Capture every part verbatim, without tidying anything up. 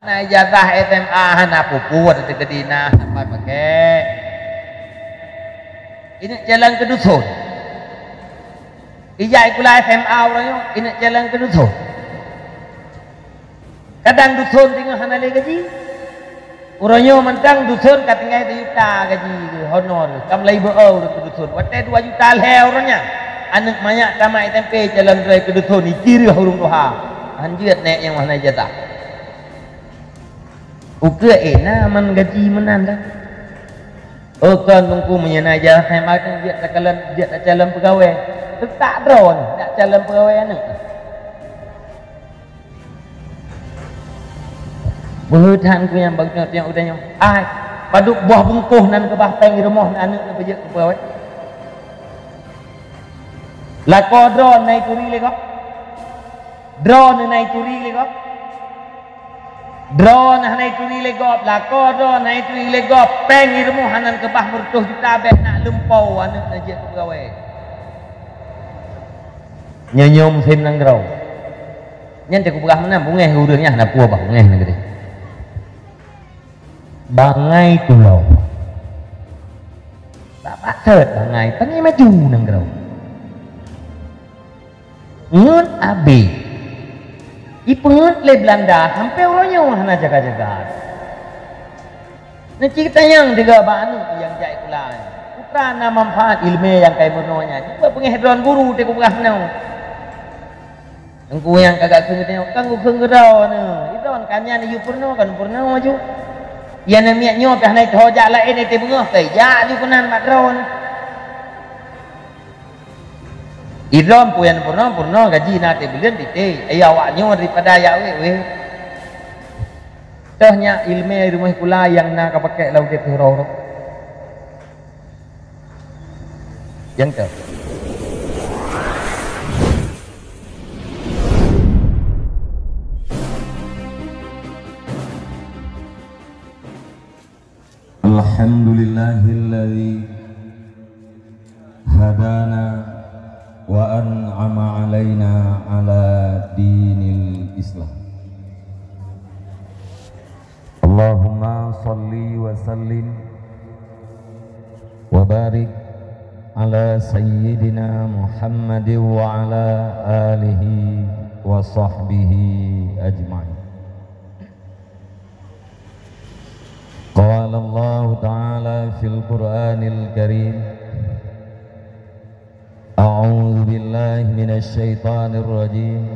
Na ijazah S M A hana puput, teukeudi na hana pakai. Ineuk jalan keu dusun. Ijak sikula S M A uroe nyoe, ineuk jalan keu dusun. Kadang dusun teungoh hana lé gaji. Uroe nyoe mantong dusun ka tinggai sijuta gaji geuh, honor geuh. Ka mulai beu-o ureueng keu dusun. Watèe dua juta lhèe uroe nyan, aneuk manyak tamat S M P calon droe keu dusun, ijireuh ureueng tuha. Han jeuet nèk nyang hana ijazah. Ukeue ék na man gaji meunan dah. Oh kon Teungku, meunyoe na ijazah S M A kan jeuet takalon, jeuet tacalon peugawée. Teutak droeneuh dak calon peugawée aneuk. Beuhe that Teungku nyang bak nyoe tiep udah nyoe. Ai, padub boh bungkôh nan keubah péng di rumoh aneuk neuh peujeuet keu peugawée. Lakoe droeneuh na ituri lé gob. Droeneuh na ituri lé gob. Droeneuh hana ituri lé gob, lakoe droeneuh hana ituri lé gob, péng di rumoh hana keubah meureutoh juta, bèk nak lumpoe aneuk na jeuet keu peugawée. Nyoe nyoe musém nanggroe. Nyan teuka peugah meunan, beungéh ureueng nyan hana peue bah beungéh nanggroe. Bangai tulông. Bak-bak seuet bangai, bangai maju nanggroe. Ngon abéh. Ipeungeut lé Beulanda sampoe uroe nyoe hana jaga-jaga. Neucit tanyong tiga bak aneuk nyang jak sikula nyan. Peue na manfaat ileumèe nyang ka imeurunoe nyan? Cuba beungéh droen guru teuka peugah meunoe. Teungku nyang ka geukheun geutanyoe, "Kan geukheun keudroe nyoe, idroen ka nyan yue peurunoe kan peurunoe ju. Nyang na miet nyoe pih hana itho jak laén ite beungoh, teujak ju keunan mat droen." Idroen peue nyang peurunoe, peurunoe gaji na teuh buleuen titée, ya awak nyoe daripada ya wéh-wéh. Toh nyak ileumèe rumoh sikula nyang na ka pakék lam udép uroe-uroe. Nyang ka. Alhamdulillahilladzi hadana wa an'ama alaina ala dinil Islam. Allahumma shalli wa sallim wa barik ala sayyidina Muhammadin wa ala alihi wa sahbihi ajma'in. Qala Allahu ta'ala fil Qur'anil Karim, a'udzu billahi minasy syaithanir rajim.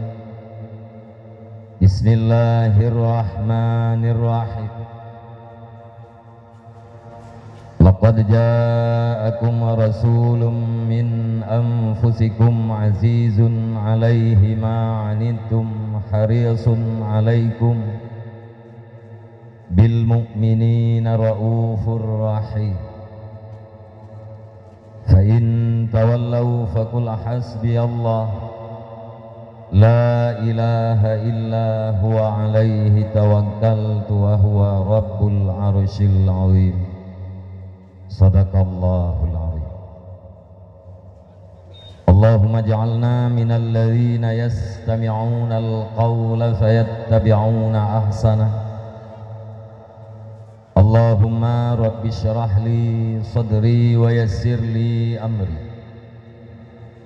Bismillahirrahmanirrahim. Laqad ja'akum rasulun min anfusikum azizun 'alaihi ma 'anittum harisun 'alaikum bil mu'minina raufur rahim. Fa in tawallau faqul hasbiyallah la ilaha illa huwa alaihi tawakkaltu wa huwa rabbul arsyil azim. Sadaqallahul azim. Allahumma ij'alna minal ladzina yastami'unal qaula fayattabi'una ahsanah. Allahumma rabbi syrah li sadri wa yassir li amri.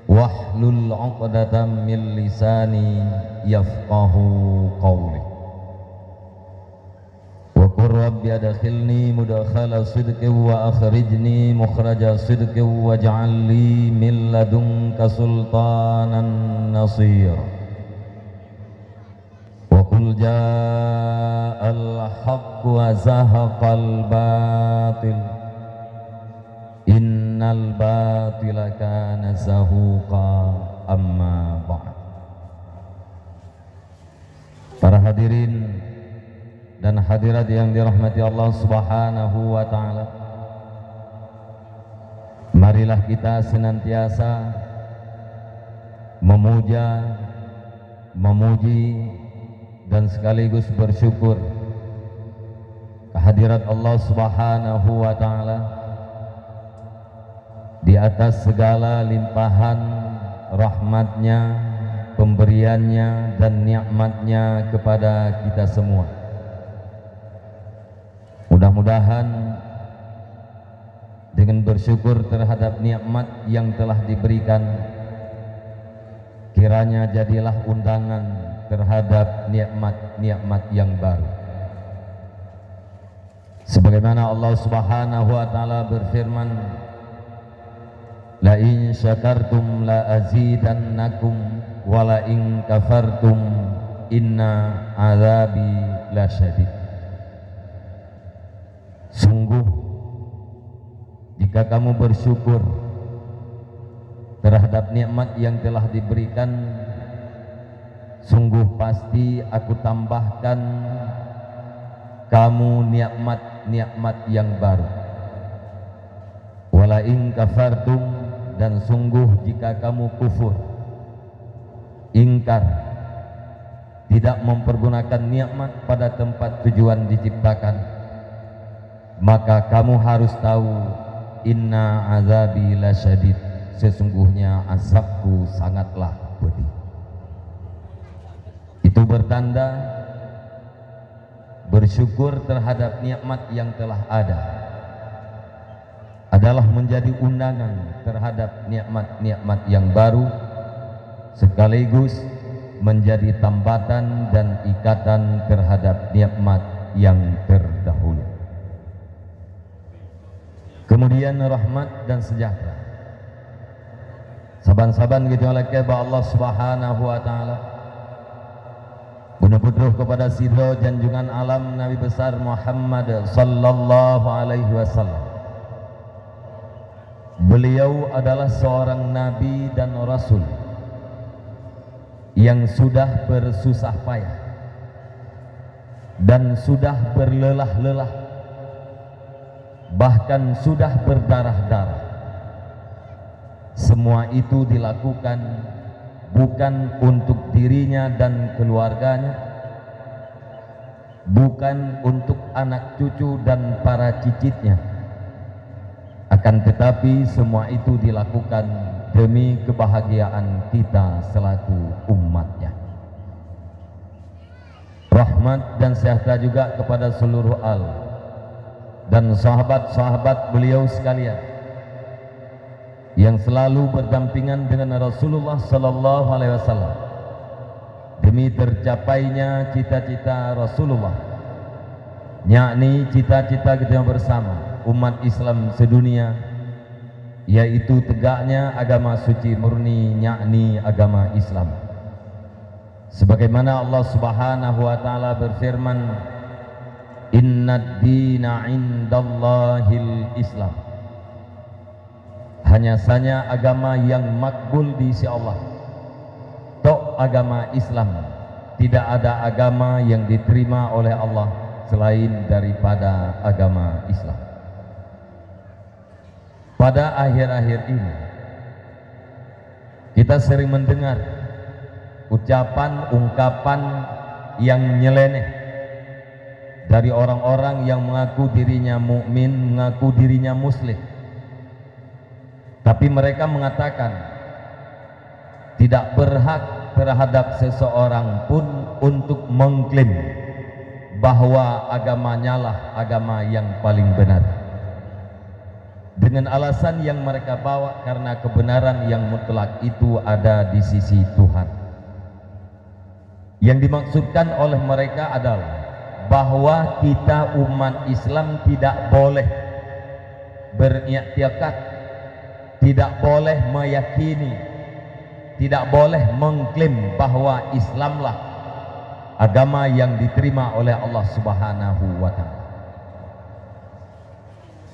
Wahlul 'uqdatam min lisani yafqahu qawli. Wa qur rabbi adkhilni mudkhala sidqin wa akhrijni mukhraja sidqin waj'al li min ladunka sultanan nasira. Wa qul ja'al haqqu wa zahaqal batil. Innal batila kana zahuqa. Amma ba'd. Para hadirin dan hadirat yang dirahmati Allah Subhanahu wa taala. Marilah kita senantiasa memuja, memuji, dan sekaligus bersyukur kehadirat Allah Subhanahu wa taala di atas segala limpahan rahmat-Nya, pemberian-Nya, dan nikmat-Nya kepada kita semua. Mudah-mudahan dengan bersyukur terhadap nikmat yang telah diberikan, kiranya jadilah undangan terhadap nikmat-nikmat yang baru. Sebagaimana Allah Subhanahu wa Ta'ala berfirman, "La in syakartum la azidannakum, wa la in kafartum inna azabi lasyadid." Sungguh, jika kamu bersyukur terhadap nikmat yang telah diberikan, sungguh pasti Aku tambahkan kamu nikmat-nikmat yang baru. "Wa la in kafartum," dan sungguh jika kamu kufur, ingkar, tidak mempergunakan nikmat pada tempat tujuan diciptakan, maka kamu harus tahu, "Inna azabi lasyadid," sesungguhnya azabku sangatlah pedih. Itu bertanda bersyukur terhadap nikmat yang telah ada adalah menjadi undangan terhadap nikmat-nikmat yang baru, sekaligus menjadi tambatan dan ikatan terhadap nikmat yang terdahulu. Kemudian rahmat dan sejahtera saban-saban geutanyoe lakée bak Allah Subhanahu wa Ta'ala. Beuneupeudroh kepada sidroe janjungan alam Nabi besar Muhammad sallallahu alaihi wasallam. Beliau adalah seorang nabi dan rasul yang sudah bersusah payah dan sudah berlelah-lelah, bahkan sudah berdarah-darah. Semua itu dilakukan bukan untuk dirinya dan keluarganya, bukan untuk anak cucu dan para cicitnya. Akan tetapi, semua itu dilakukan demi kebahagiaan kita selaku umatnya. Rahmat dan sejahtera juga kepada seluruh al dan sahabat-sahabat beliau sekalian yang selalu berdampingan dengan Rasulullah sallallahu alaihi wasallam demi tercapainya cita-cita Rasulullah, yakni cita-cita kita bersama umat Islam sedunia, yaitu tegaknya agama suci murni, yakni agama Islam. Sebagaimana Allah Subhanahu wa Ta'ala berfirman, "Innad dina indallahil Islam." Hanya saja agama yang makbul di sisi Allah, tok agama Islam. Tidak ada agama yang diterima oleh Allah selain daripada agama Islam. Pada akhir-akhir ini, kita sering mendengar ucapan-ungkapan yang nyeleneh dari orang-orang yang mengaku dirinya mukmin, mengaku dirinya muslim. Tapi mereka mengatakan tidak berhak terhadap seseorang pun untuk mengklaim bahwa agamanya lah agama yang paling benar. Dengan alasan yang mereka bawa, karena kebenaran yang mutlak itu ada di sisi Tuhan. Yang dimaksudkan oleh mereka adalah bahwa kita umat Islam tidak boleh beriktikad, tidak boleh meyakini, tidak boleh mengklaim bahwa Islamlah agama yang diterima oleh Allah Subhanahu wa Ta'ala.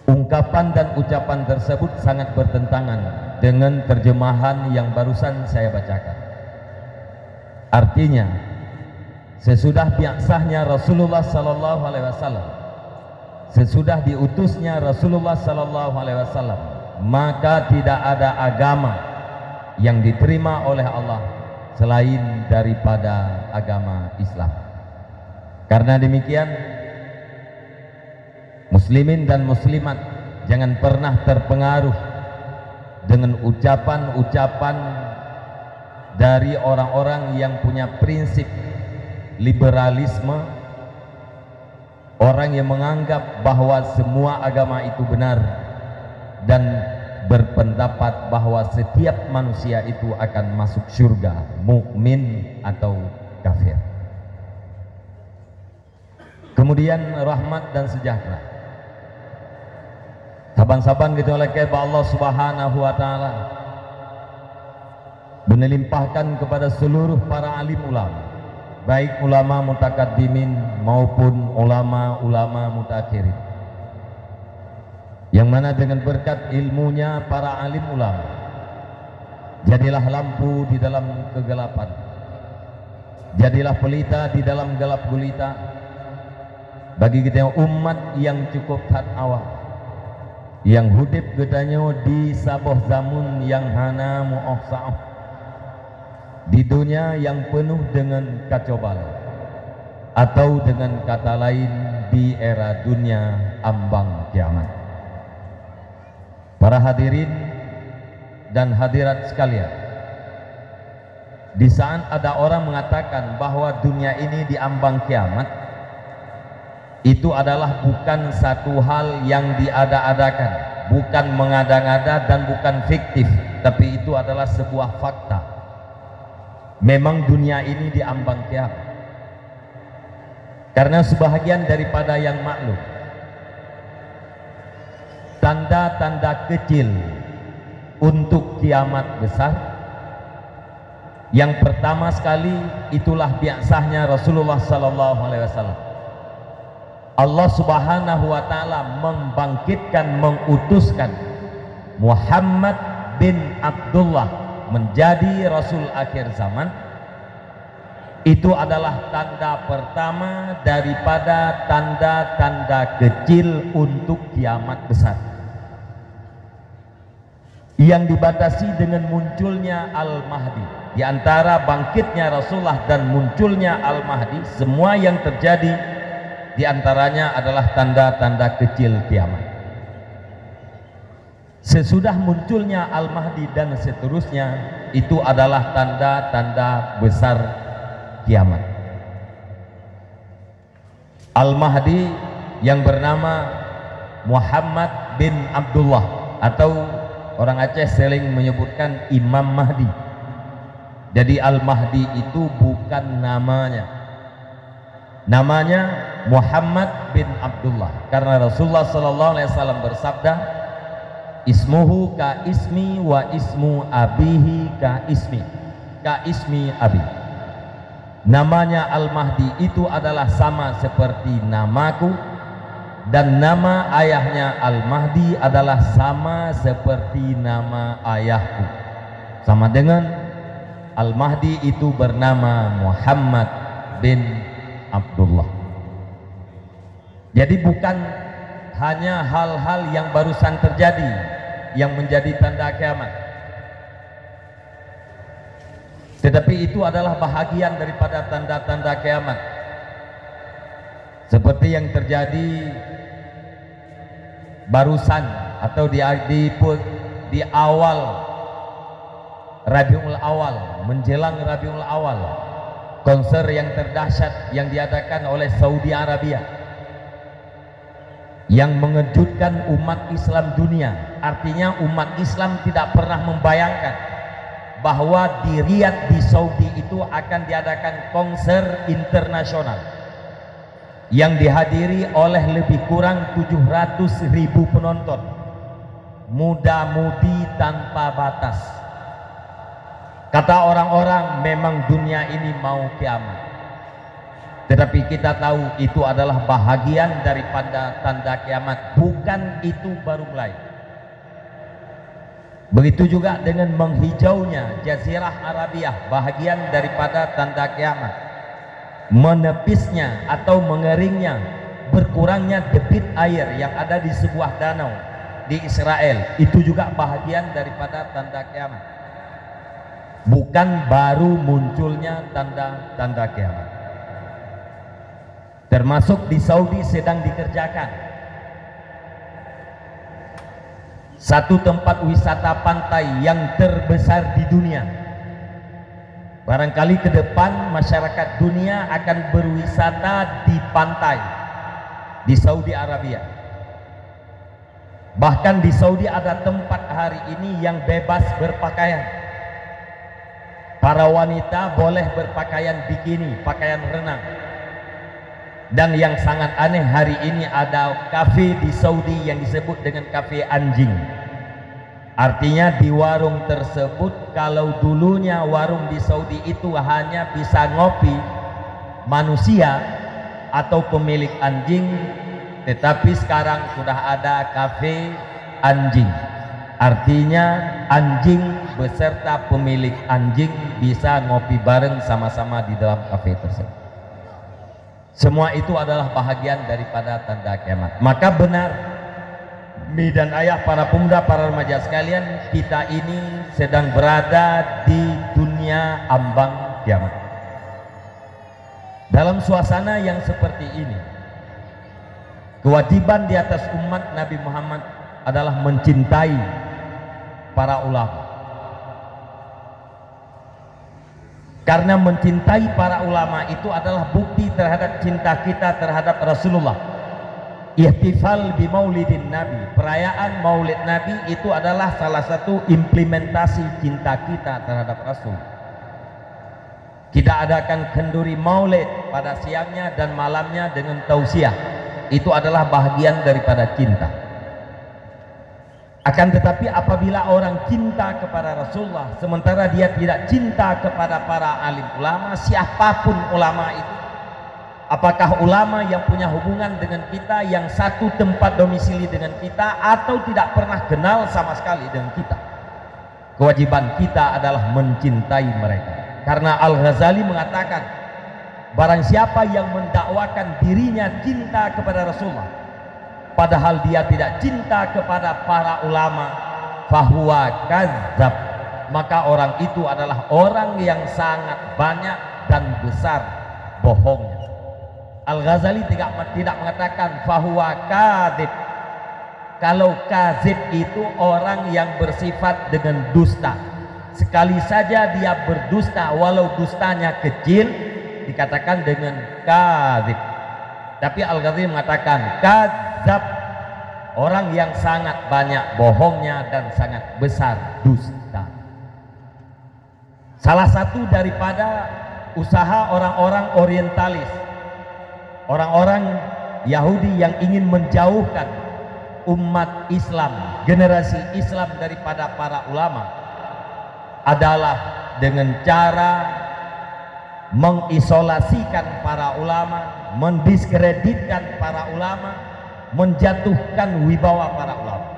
Ungkapan dan ucapan tersebut sangat bertentangan dengan terjemahan yang barusan saya bacakan. Artinya, sesudah biaksahnya Rasulullah sallallahu alaihi wasallam, sesudah diutusnya Rasulullah sallallahu alaihi wasallam, maka tidak ada agama yang diterima oleh Allah selain daripada agama Islam. Karena demikian, muslimin dan muslimat, jangan pernah terpengaruh dengan ucapan-ucapan dari orang-orang yang punya prinsip liberalisme, Orang yang menganggap bahwa semua agama itu benar dan berpendapat bahwa setiap manusia itu akan masuk surga, mukmin atau kafir. Kemudian rahmat dan sejahtera saban-saban geutanyoe lakée bak Allah Subhanahu wa Ta'ala, beuneulimpahkan kepada seluruh para alim ulama, baik ulama mutakaddimin maupun ulama-ulama mutaakhirin, yang mana dengan berkat ilmunya para alim ulama, jadilah lampu di dalam kegelapan, jadilah pelita di dalam gelap gulita bagi geutanyoe umat nyang cukup that awam, nyang udeb geutanyoe di saboh zamun nyang hana muoh saoh, di donya nyang peunoh deungon kacobaan, atau deungon kata laén, di era dunia ambang kiamat. Para hadirin dan hadirat sekalian, di saat ada orang mengatakan bahwa dunia ini di ambang kiamat, itu adalah bukan satu hal yang diada-adakan, bukan mengada-ngada dan bukan fiktif, tapi itu adalah sebuah fakta. Memang dunia ini di ambang kiamat. Karena sebahagian daripada yang maklum, tanda-tanda kecil untuk kiamat besar, yang pertama sekali, itulah biaksahnya Rasulullah sallallahu alaihi wasallam. Allah Subhanahu wa Ta'ala membangkitkan, mengutuskan Muhammad bin Abdullah menjadi Rasul akhir zaman. Itu adalah tanda pertama daripada tanda-tanda kecil untuk kiamat besar, yang dibatasi dengan munculnya Al-Mahdi. Di antara bangkitnya Rasulullah dan munculnya Al-Mahdi, semua yang terjadi di antaranya adalah tanda-tanda kecil kiamat. Sesudah munculnya Al-Mahdi dan seterusnya, itu adalah tanda-tanda besar kiamat. Al-Mahdi yang bernama Muhammad bin Abdullah, atau orang Aceh sering menyebutkan Imam Mahdi. Jadi, Al-Mahdi itu bukan namanya. Namanya Muhammad bin Abdullah, karena Rasulullah sallallahu alaihi wasallam bersabda, "Ismuhu ka ismi wa ismu abihi ka ismi, ka ismi abi." Namanya Al-Mahdi itu adalah sama seperti namaku, dan nama ayahnya Al-Mahdi adalah sama seperti nama ayahku. Sama dengan Al-Mahdi itu bernama Muhammad bin Abdullah. Jadi, bukan hanya hal-hal yang barusan terjadi yang menjadi tanda kiamat, tetapi itu adalah bahagian daripada tanda-tanda kiamat, seperti yang terjadi barusan atau di, di, di awal Rabiul Awal, menjelang Rabiul Awal, konser yang terdahsyat yang diadakan oleh Saudi Arabia, yang mengejutkan umat Islam dunia. Artinya, umat Islam tidak pernah membayangkan bahwa di Riyadh, di Saudi itu akan diadakan konser internasional yang dihadiri oleh lebih kurang tujuh ratus ribu penonton, muda-mudi tanpa batas. Kata orang-orang, memang dunia ini mau kiamat. Tetapi kita tahu itu adalah bahagian daripada tanda kiamat, bukan itu baru mulai. Begitu juga dengan menghijaunya Jazirah Arabia, bahagian daripada tanda kiamat. Menepisnya atau mengeringnya, berkurangnya debit air yang ada di sebuah danau di Israel, itu juga bahagian daripada tanda kiamat. Bukan baru munculnya tanda-tanda kiamat. Termasuk di Saudi sedang dikerjakan satu tempat wisata pantai yang terbesar di dunia. Barangkali ke depan masyarakat dunia akan berwisata di pantai. di Saudi Arabia. Bahkan di Saudi ada tempat hari ini yang bebas berpakaian. Para wanita boleh berpakaian bikini, pakaian renang. Dan yang sangat aneh, hari ini ada kafe di Saudi yang disebut dengan kafe anjing. Artinya di warung tersebut, kalau dulunya warung di Saudi itu hanya bisa ngopi manusia atau pemilik anjing, tetapi sekarang sudah ada kafe anjing. Artinya anjing beserta pemilik anjing bisa ngopi bareng sama-sama di dalam kafe tersebut. Semua itu adalah bahagian daripada tanda kiamat. Maka benar, mi dan ayah, para pemuda, para remaja sekalian, kita ini sedang berada di dunia ambang kiamat. Dalam suasana yang seperti ini, kewajiban di atas umat Nabi Muhammad adalah mencintai para ulama. Karena mencintai para ulama itu adalah bukti terhadap cinta kita terhadap Rasulullah. Ihtifal bi maulidin Nabi, perayaan Maulid Nabi, itu adalah salah satu implementasi cinta kita terhadap Rasul. Kita adakan kenduri Maulid pada siangnya dan malamnya dengan tausiah. Itu adalah bahagian daripada cinta. Akan tetapi, apabila orang cinta kepada Rasulullah sementara dia tidak cinta kepada para alim ulama, siapapun ulama itu, apakah ulama yang punya hubungan dengan kita, yang satu tempat domisili dengan kita, atau tidak pernah kenal sama sekali dengan kita, kewajiban kita adalah mencintai mereka. Karena Al-Ghazali mengatakan, barang siapa yang mendakwakan dirinya cinta kepada Rasulullah, padahal dia tidak cinta kepada para ulama, fahuwa kazab, maka orang itu adalah orang yang sangat banyak dan besar bohongnya. Al-Ghazali tidak, tidak mengatakan fahuwa kadzib. Kalau kazib itu orang yang bersifat dengan dusta. Sekali saja dia berdusta, walau dustanya kecil, dikatakan dengan kazib. Tapi Al-Ghazali mengatakan kazab, orang yang sangat banyak bohongnya dan sangat besar dusta. Salah satu daripada usaha orang-orang orientalis, orang-orang Yahudi yang ingin menjauhkan umat Islam, generasi Islam daripada para ulama adalah dengan cara mengisolasikan para ulama, mendiskreditkan para ulama, menjatuhkan wibawa para ulama.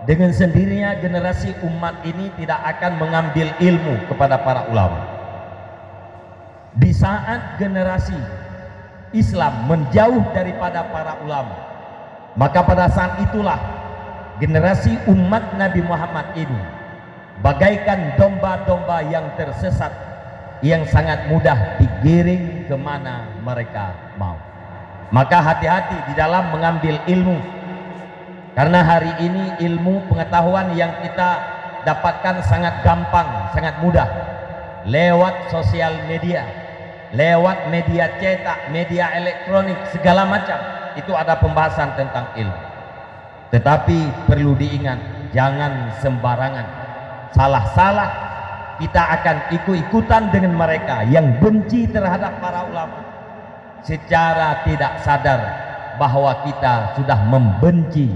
Dengan sendirinya generasi umat ini tidak akan mengambil ilmu kepada para ulama. Di saat generasi Islam menjauh daripada para ulama, maka pada saat itulah generasi umat Nabi Muhammad ini bagaikan domba-domba yang tersesat, yang sangat mudah digiring ke mana mereka mau. Maka hati-hati di dalam mengambil ilmu. Karena hari ini ilmu pengetahuan yang kita dapatkan sangat gampang, sangat mudah. Lewat sosial media, lewat media cetak, media elektronik, segala macam. Itu ada pembahasan tentang ilmu. Tetapi perlu diingat, jangan sembarangan. Salah-salah, kita akan ikut-ikutan dengan mereka yang benci terhadap para ulama. Secara tidak sadar bahwa kita sudah membenci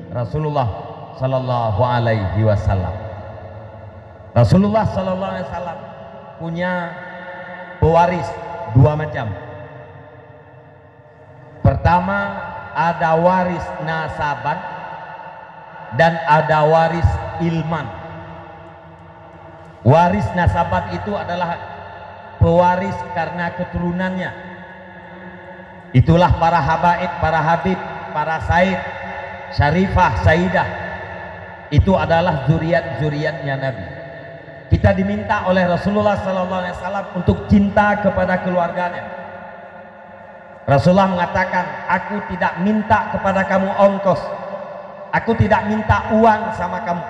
Rasulullah sallallahu alaihi wasallam. Rasulullah sallallahu alaihi wasallam punya pewaris dua macam. Pertama, ada waris nasaban dan ada waris ilman. Waris nasaban itu adalah pewaris karena keturunannya. Itulah para habaib, para habib, para said, syarifah, saidah. Itu adalah zuriat-zuriatnya Nabi. Kita diminta oleh Rasulullah sallallahu alaihi wasallam untuk cinta kepada keluarganya. Rasulullah mengatakan, "Aku tidak minta kepada kamu ongkos. Aku tidak minta uang sama kamu.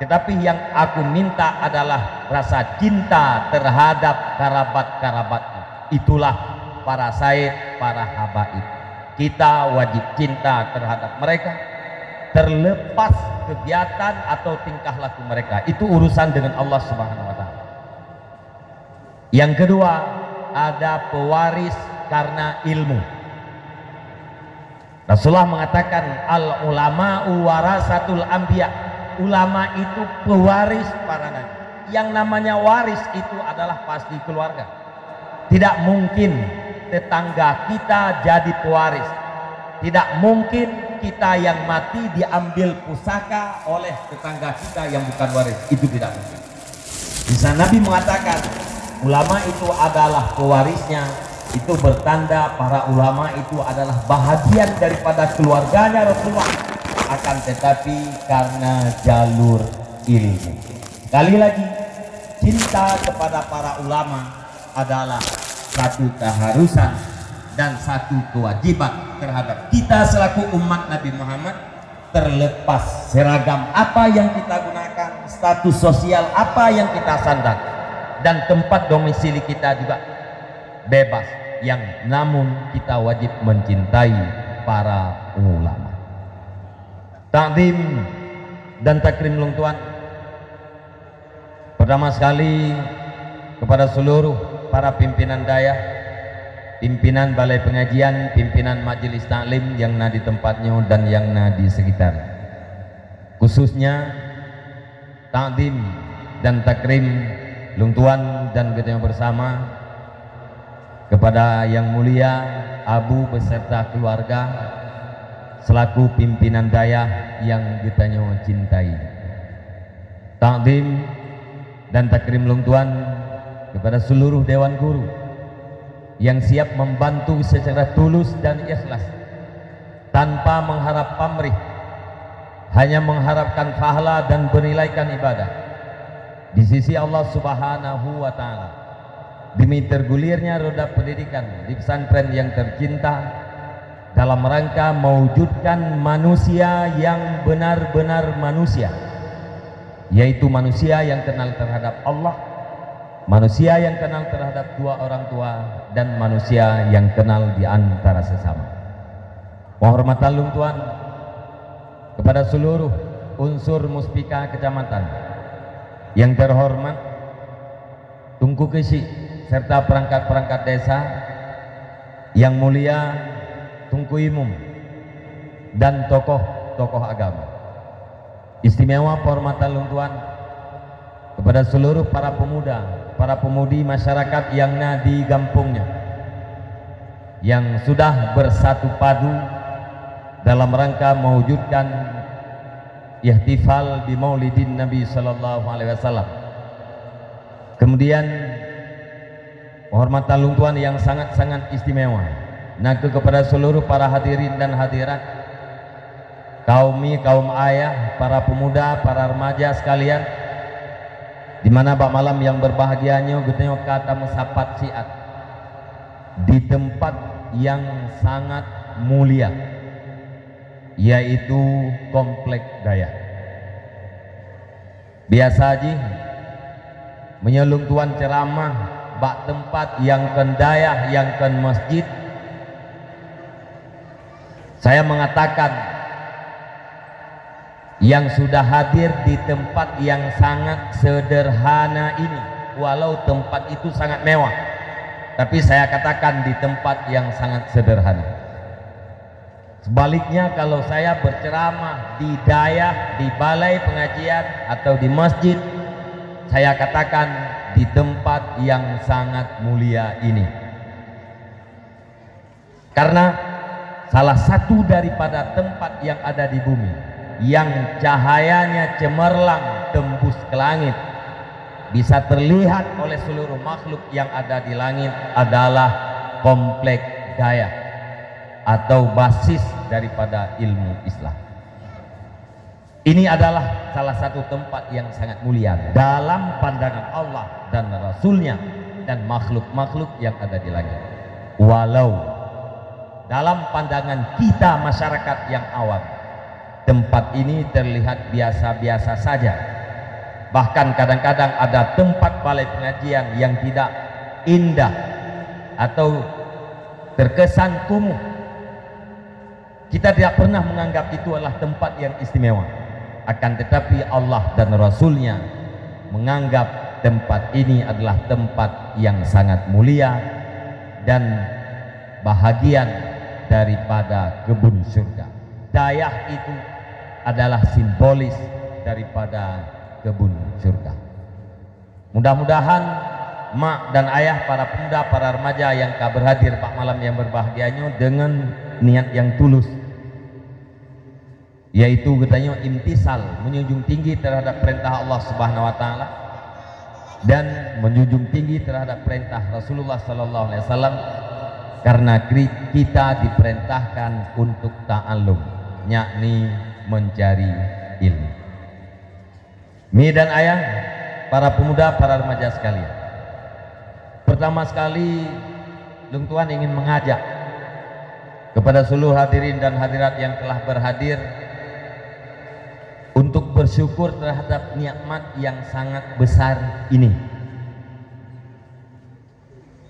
Tetapi yang aku minta adalah rasa cinta terhadap karabat-karabatku." Itulah para said, para habaib. Kita wajib cinta terhadap mereka, terlepas kegiatan atau tingkah laku mereka. Itu urusan dengan Allah Subhanahu wa Ta'ala. Yang kedua, ada pewaris karena ilmu. Rasulullah mengatakan, "Al ulama'u warasatul anbiya." Ulama itu pewaris para nabi. Yang namanya waris itu adalah pasti keluarga. Tidak mungkin tetangga kita jadi pewaris. Tidak mungkin kita yang mati diambil pusaka oleh tetangga kita yang bukan waris. Itu tidak mungkin. Bisa Nabi mengatakan, ulama itu adalah pewarisnya. Itu bertanda para ulama itu adalah bahagian daripada keluarganya Rasulullah. Akan tetapi karena jalur ilmu. Sekali lagi, cinta kepada para ulama adalah satu keharusan dan satu kewajiban terhadap kita selaku umat Nabi Muhammad, terlepas seragam apa yang kita gunakan, status sosial apa yang kita sandang, dan tempat domisili kita juga bebas. Yang namun kita wajib mencintai para ulama. Takzim dan takrim lôn tuan. Pertama sekali, kepada seluruh para pimpinan dayah, pimpinan balai pengajian, pimpinan majlis taklim yang na di tempat nyoe dan yang na di sekitar. Khususnya, takzim dan takrim lôn tuan dan geutanyoe bersama kepada Yang Mulia Abu beserta keluarga selaku pimpinan dayah yang geutanyoe cintai. Takzim dan takrim lôn tuan kepada seluruh dewan guru yang siap membantu secara tulus dan ikhlas tanpa mengharap pamrih, hanya mengharapkan pahala dan menilaikan ibadah di sisi Allah Subhanahu wa Ta'ala. Demi tergulirnya roda pendidikan di pesantren yang tercinta dalam rangka mewujudkan manusia yang benar-benar manusia, yaitu manusia yang kenal terhadap Allah, manusia yang kenal terhadap dua orang tua, dan manusia yang kenal di antara sesama. Penghormatan lôn tuan kepada seluruh unsur Muspika Kecamatan yang terhormat Teungku Keuchik serta perangkat-perangkat desa, yang mulia Teungku Imum dan tokoh-tokoh agama. Istimewa penghormatan lôn tuan kepada seluruh para pemuda, para pemudi masyarakat yang na di gampông nyoe, yang sudah bersatu padu dalam rangka mewujudkan ihtifal bi Maulidin Nabi sallallahu alaihi wasallam. Kemudian, penghormatan lôn tuan yang sangat-sangat istimewa, nakeuh kepada seluruh para hadirin dan hadirat, kaum mi, kaum ayah, para pemuda, para remaja sekalian, di mana bak malam yang berbahagia nyoe geutanyoe ka tameusapat siat di tempat yang sangat mulia, yaitu Komplek Dayah. Biasa jih, meunyoe lôn tuan ceramah bak teumpat nyang kon dayah, nyang kon masjid, saya mengatakan yang sudah hadir di tempat yang sangat sederhana ini, walau tempat itu sangat mewah, tapi saya katakan di tempat yang sangat sederhana. Sebaliknya, kalau saya berceramah di dayah, di balai pengajian, atau di masjid, saya katakan di tempat yang sangat mulia ini. Karena salah satu daripada tempat yang ada di bumi yang cahayanya cemerlang tembus ke langit, bisa terlihat oleh seluruh makhluk yang ada di langit adalah Komplek Dayah atau basis daripada ilmu Islam. Ini adalah salah satu tempat yang sangat mulia dalam pandangan Allah dan Rasul-Nya dan makhluk-makhluk yang ada di langit. Walau dalam pandangan kita masyarakat yang awam, tempat ini terlihat biasa-biasa saja. Bahkan kadang-kadang ada tempat balai pengajian yang tidak indah atau terkesan kumuh. Kita tidak pernah menganggap itu adalah tempat yang istimewa. Akan tetapi Allah dan Rasul-Nya menganggap tempat ini adalah tempat yang sangat mulia dan bahagian daripada kebun surga. Dayah itu adalah simbolis daripada kebun surga. Mudah-mudahan mak dan ayah, para pemuda, para remaja nyang ka berhadir bak malam nyang berbahagia nyoe dengan niat yang tulus, yaitu geutanyoe imtisal, menjunjung tinggi terhadap perintah Allah Subhanahu wa Taala, dan menjunjung tinggi terhadap perintah Rasulullah Sallallahu Alaihi Wasallam, karena kri- kita diperintahkan untuk ta'allum, yakni mencari ilmu. Mi dan ayah, para pemuda, para remaja sekalian, pertama sekali, lôn tuan ingin mengajak kepada seluruh hadirin dan hadirat yang telah berhadir untuk bersyukur terhadap nikmat yang sangat besar ini.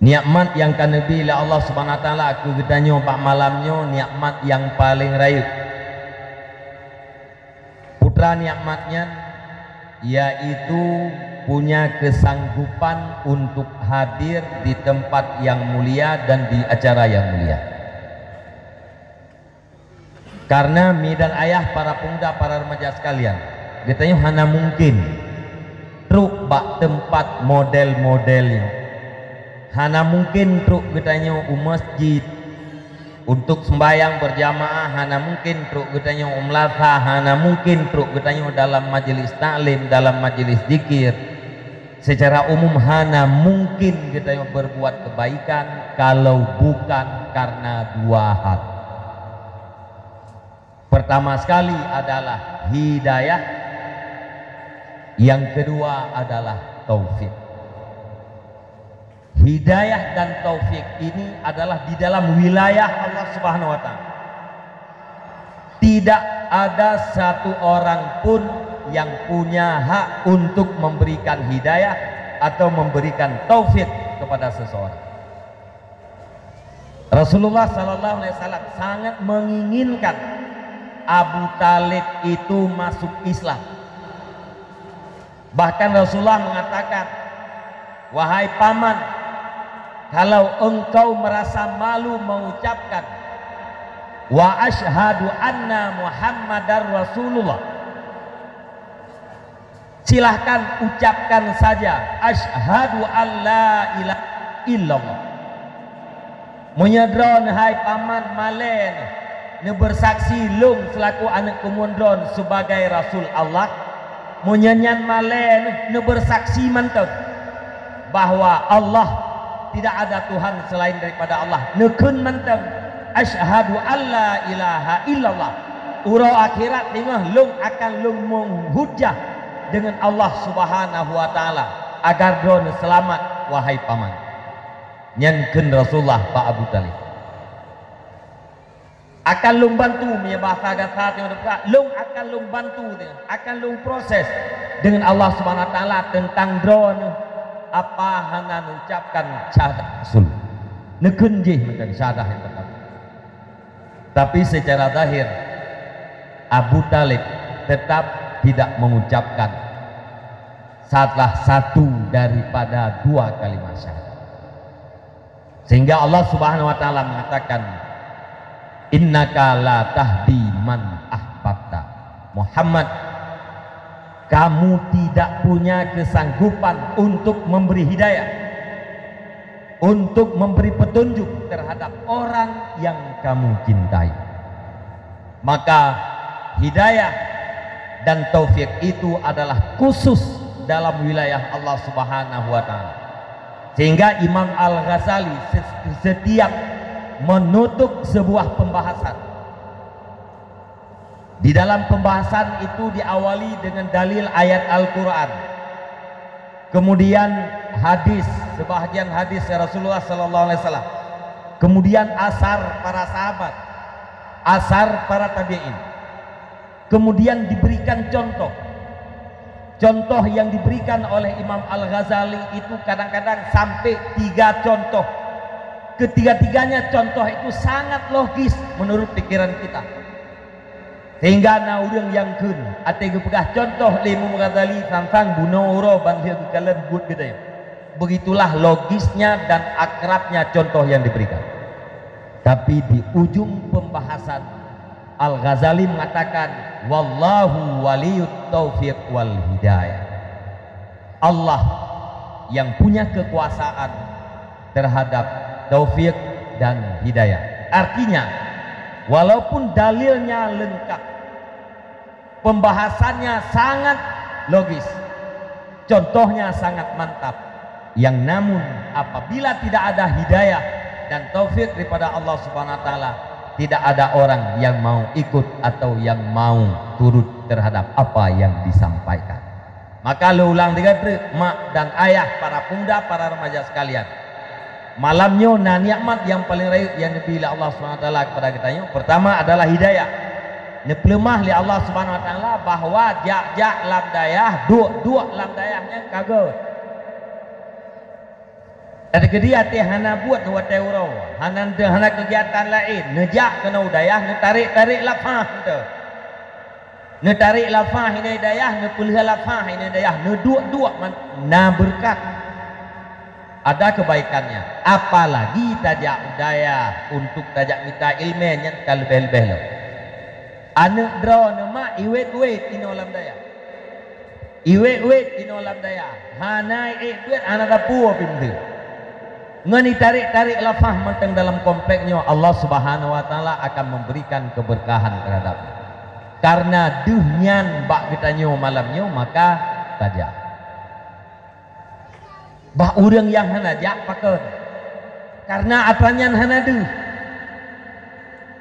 Nikmat nyang ka neubi lé Allah Subhanahu wa Taala keu geutanyoe bak malam nyoe, nikmat nyang paleng rayeuk. Putra nikmat nyan, yaitu punya kesanggupan untuk hadir di tempat yang mulia dan di acara yang mulia. Karena mi dan ayah, para pemuda, para remaja sekalian, geutanyoe hana mungkin trok bak tempat model-model nyoe. Hana mungkin trok geutanyoe u masjid untuk sembahyang berjamaah, hana mungkin trok geutanyoe u meulasa, hana mungkin trok geutanyoe dalam majelis taklim, dalam majelis zikir. Secara umum hana mungkin geutanyoe berbuat kebaikan kalau bukan karena dua hal. Pertama sekali adalah hidayah, yang kedua adalah taufik. Hidayah dan taufik ini adalah di dalam wilayah Allah Subhanahu wa Taala. Tidak ada satu orang pun yang punya hak untuk memberikan hidayah atau memberikan taufik kepada seseorang. Rasulullah Sallallahu Alaihi Wasallam sangat menginginkan Abu Talib itu masuk Islam. Bahkan Rasulullah mengatakan, "Wahai paman, kalau engkau merasa malu mengucapkan, 'Wa asyhadu anna Muhammadar Rasulullah,' silahkan ucapkan saja, 'Asyhadu an la ilaha illallah.'" Meunyoe droeneuh hai paman malée neubeursaksi lôn seulaku aneuëk keumuan droeneuh sebagai rasul Allah, meunyoe nyan malée neubeursaksi mantong bahwa Allah tidak ada Tuhan selain daripada Allah, neukheun mantong, "Asyhadu an la ilaha illallah." Uroe akhirat teungoh lôn akan lôn meuhujah deungon Allah Subhanahu wa Taala agar droeneuh seulamat, wahai paman. Nyan kheun Rasulullah bak Abu Talib. Akan lôn bantu, meunyoe bahasa gata teungoh teupeugah, lôn akan lôn bantu, akan lôn proses deungon Allah Subhanahu wa Taala teuntang droeneuh apa hana neucapkan syahadat rasul. Neukheun jih mantong syahadah nyang pertama. Tapi secara zahir, Abu Talib tetap tidak mengucapkan salah satu daripada dua kalimat syahadat. Sehingga Allah Subhanahu wa Taala mengatakan, "Innaka la tahdi man ahbabta." Muhammad, kamu tidak punya kesanggupan untuk memberi hidayah, untuk memberi petunjuk terhadap orang yang kamu cintai. Maka hidayah dan taufik itu adalah khusus dalam wilayah Allah Subhanahu wa Taala. Sehingga Imam Al-Ghazali se- setiap menutup sebuah pembahasan, di dalam pembahasan itu diawali dengan dalil ayat Al-Quran, kemudian hadis, sebahagian hadis Rasulullah Sallallahu Alaihi Wasallam, kemudian asar para sahabat, asar para tabiin, kemudian diberikan contoh. Contoh yang diberikan oleh Imam Al-Ghazali itu kadang-kadang sampai tiga contoh. Ketiga-tiganya contoh itu sangat logis menurut pikiran kita. Sehingga na ureuëng nyang kheun, até geupeugah contoh lé Imam Ghazali sang-sang bunoe uroe ban lheueh geukalon buet geutanyoe. Begitulah logisnya dan akrabnya contoh yang diberikan. Tapi di ujung pembahasan, Al-Ghazali mengatakan, "Wallahu waliyut taufiq wal hidayah." Allah yang punya kekuasaan terhadap taufik dan hidayah. Artinya, walaupun dalilnya lengkap, pembahasannya sangat logis, contohnya sangat mantap, yang namun apabila tidak ada hidayah dan taufik daripada Allah Subhanahu wa taala, tidak ada orang yang mau ikut atau yang mau turut terhadap apa yang disampaikan. Maka lôn ulang tiga treuk, mak dan ayah, para pemuda, para remaja sekalian. Malam nyoe na nikmat nyang paleng rayeuk nyang neubri lé Allah Subhanahu wa taala kepada geutanyoe. Pertama adalah hidayah. Neupeuleumah lé Allah Subhanahu wa taala bahwa jak-jak lam dayah, duek-duek lam dayah nyan ka gét. Teukeudi até hana buet watée uroe, hana, hana keugiatan laén, neujak keunoe u dayah, neutarek-tarek lafah enteuk. Neutarek lafah inoe dayah, neupeulheueh lafah inoe dayah, neuduek-duek man-, na beureukat. Ada kebaikannya. Apalagi tajak u dayah untuk tajak mita iéleumé nyan ka leubeh-leubeh lom. Aneuëk droeneuh mak iwet-wet inoe lam dayah. Iwet-wet inoe lam dayah. Hana ék beuet, hana tapuwoe pintoe. Ngon itarek-tarek lafah mantong dalam komplek nyoe, Allah Subhanahu wa taala akan memberikan keberkahan terhadap. Karena deuh nyan bak geutanyoe malam nyoe, maka tajak. Bah ureuëng nyang hana jak pakon? Karena atra nyan hana deuh.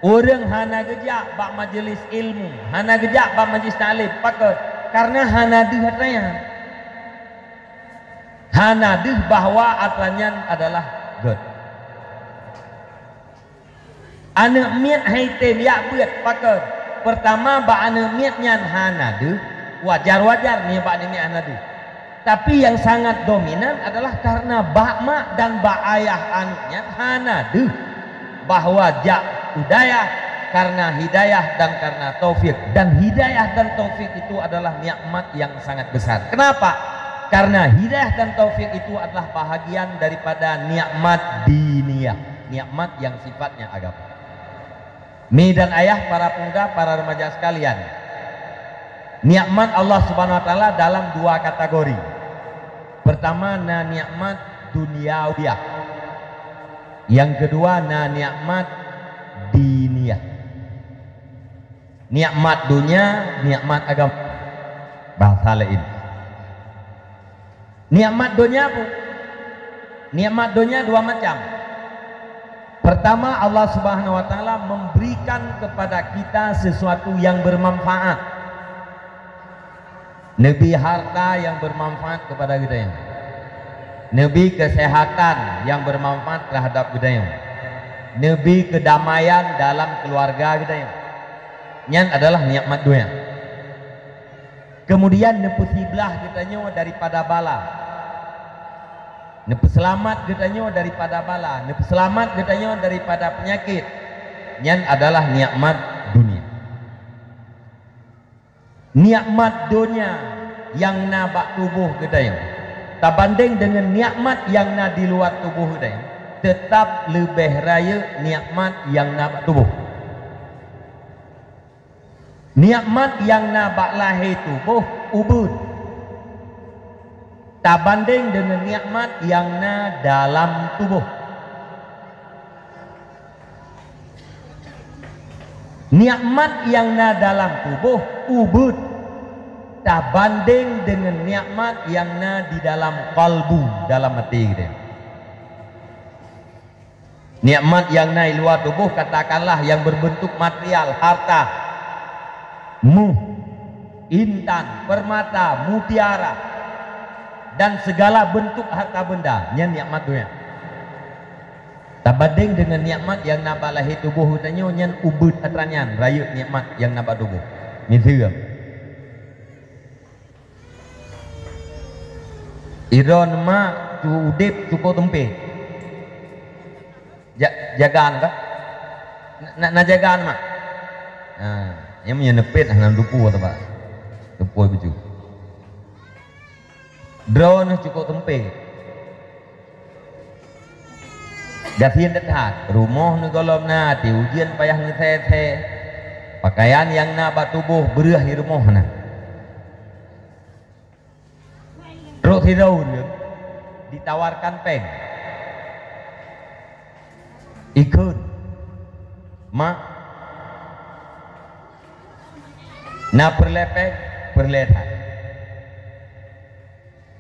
Ureuëng hana geujak bak majelis ilmu, hana geujak bak majelis taklim, pakon? Karena hana deuh atra nyan. Hana deuh bahwa atra nyan adalah gét. Aneuëk miet hai tem jak beuet, pakon? Pertama, bak aneuëk miet nyan hana deuh, wajar-wajar nibak aneuëk miet hana deuh. Tapi yang sangat dominan adalah karena bak mak dan bak ayah aneuëk nyan hana deuh bahwa jak u dayah karena hidayah dan karena taufik. Dan hidayah dan taufik itu adalah nikmat yang sangat besar. Kenapa? Karena hidayah dan taufik itu adalah bahagian daripada nikmat diniyah, nikmat yang sifatnya agama. Mi dan ayah, para pemuda, para remaja sekalian, nikmat Allah Subhanahu wa taala dalam dua kategori. Pertama na nikmat duniawiyah. Yang kedua na nikmat diniyah. Nikmat dunia, nikmat agama. Bahasa lain. Nikmat dunia pun. Nikmat dunia dua macam. Pertama, Allah Subhanahu wa taala memberikan kepada kita sesuatu yang bermanfaat. Neubri harta yang bermanfaat kepada geutanyoe. Neubri kesehatan yang bermanfaat terhadap geutanyoe. Neubri kedamaian dalam keluarga geutanyoe. Nyan adalah nikmat dunia. Kemudian neupeusiblah geutanyoe daripada bala. Neupeuseulamat geutanyoe daripada bala, neupeuseulamat geutanyoe daripada peunyakét. Nyan adalah nikmat dunia. Nikmat donya nyang na bak tuboh geutanyoe tabandeng deungon nikmat nyang na di luwa tuboh geutanyoe, teutab leubeh rayeuk nikmat nyang na bak tuboh. Nikmat nyang na bak lahé tuboh ubeuet tabandeng deungon nikmat nyang na dalam tuboh. Nikmat nyang na dalam tuboh ubeuet tabandeng deungon nikmat nyang na di dalam kalbu, dalam até geutanyoe. Nikmat nyang na i luwa tuboh, katakanlah nyang berbentuk material, harta, muh, intan, permata, mutiara, dan segala bentuk harta benda, nyan nikmat donya. Tabandeng deungon nikmat nyang na bak lahé tuboh geutanyoe, nyan ubeuet atra nyan, rayeuk nikmat nyang na bak tuboh. Miseue, droeneuh mak cu udeb cukôp teumpéh. Ja-, jagan kah? Na, na, na jagan mak? Ha, nyang meunyoe neupet hana dupu atau apa? Dupu baju. Droeneuh cukup sempit. Gasien that-that, rumoh neugohlom na, até ujeuen payah neusé-sé. Pakaian nyang na bak tuboh beureuh di rumoh na. Trok sidroe ureuëng ditawarkan péng. Ikheun, "Mak, na peureulée péng?" "Peureulée that."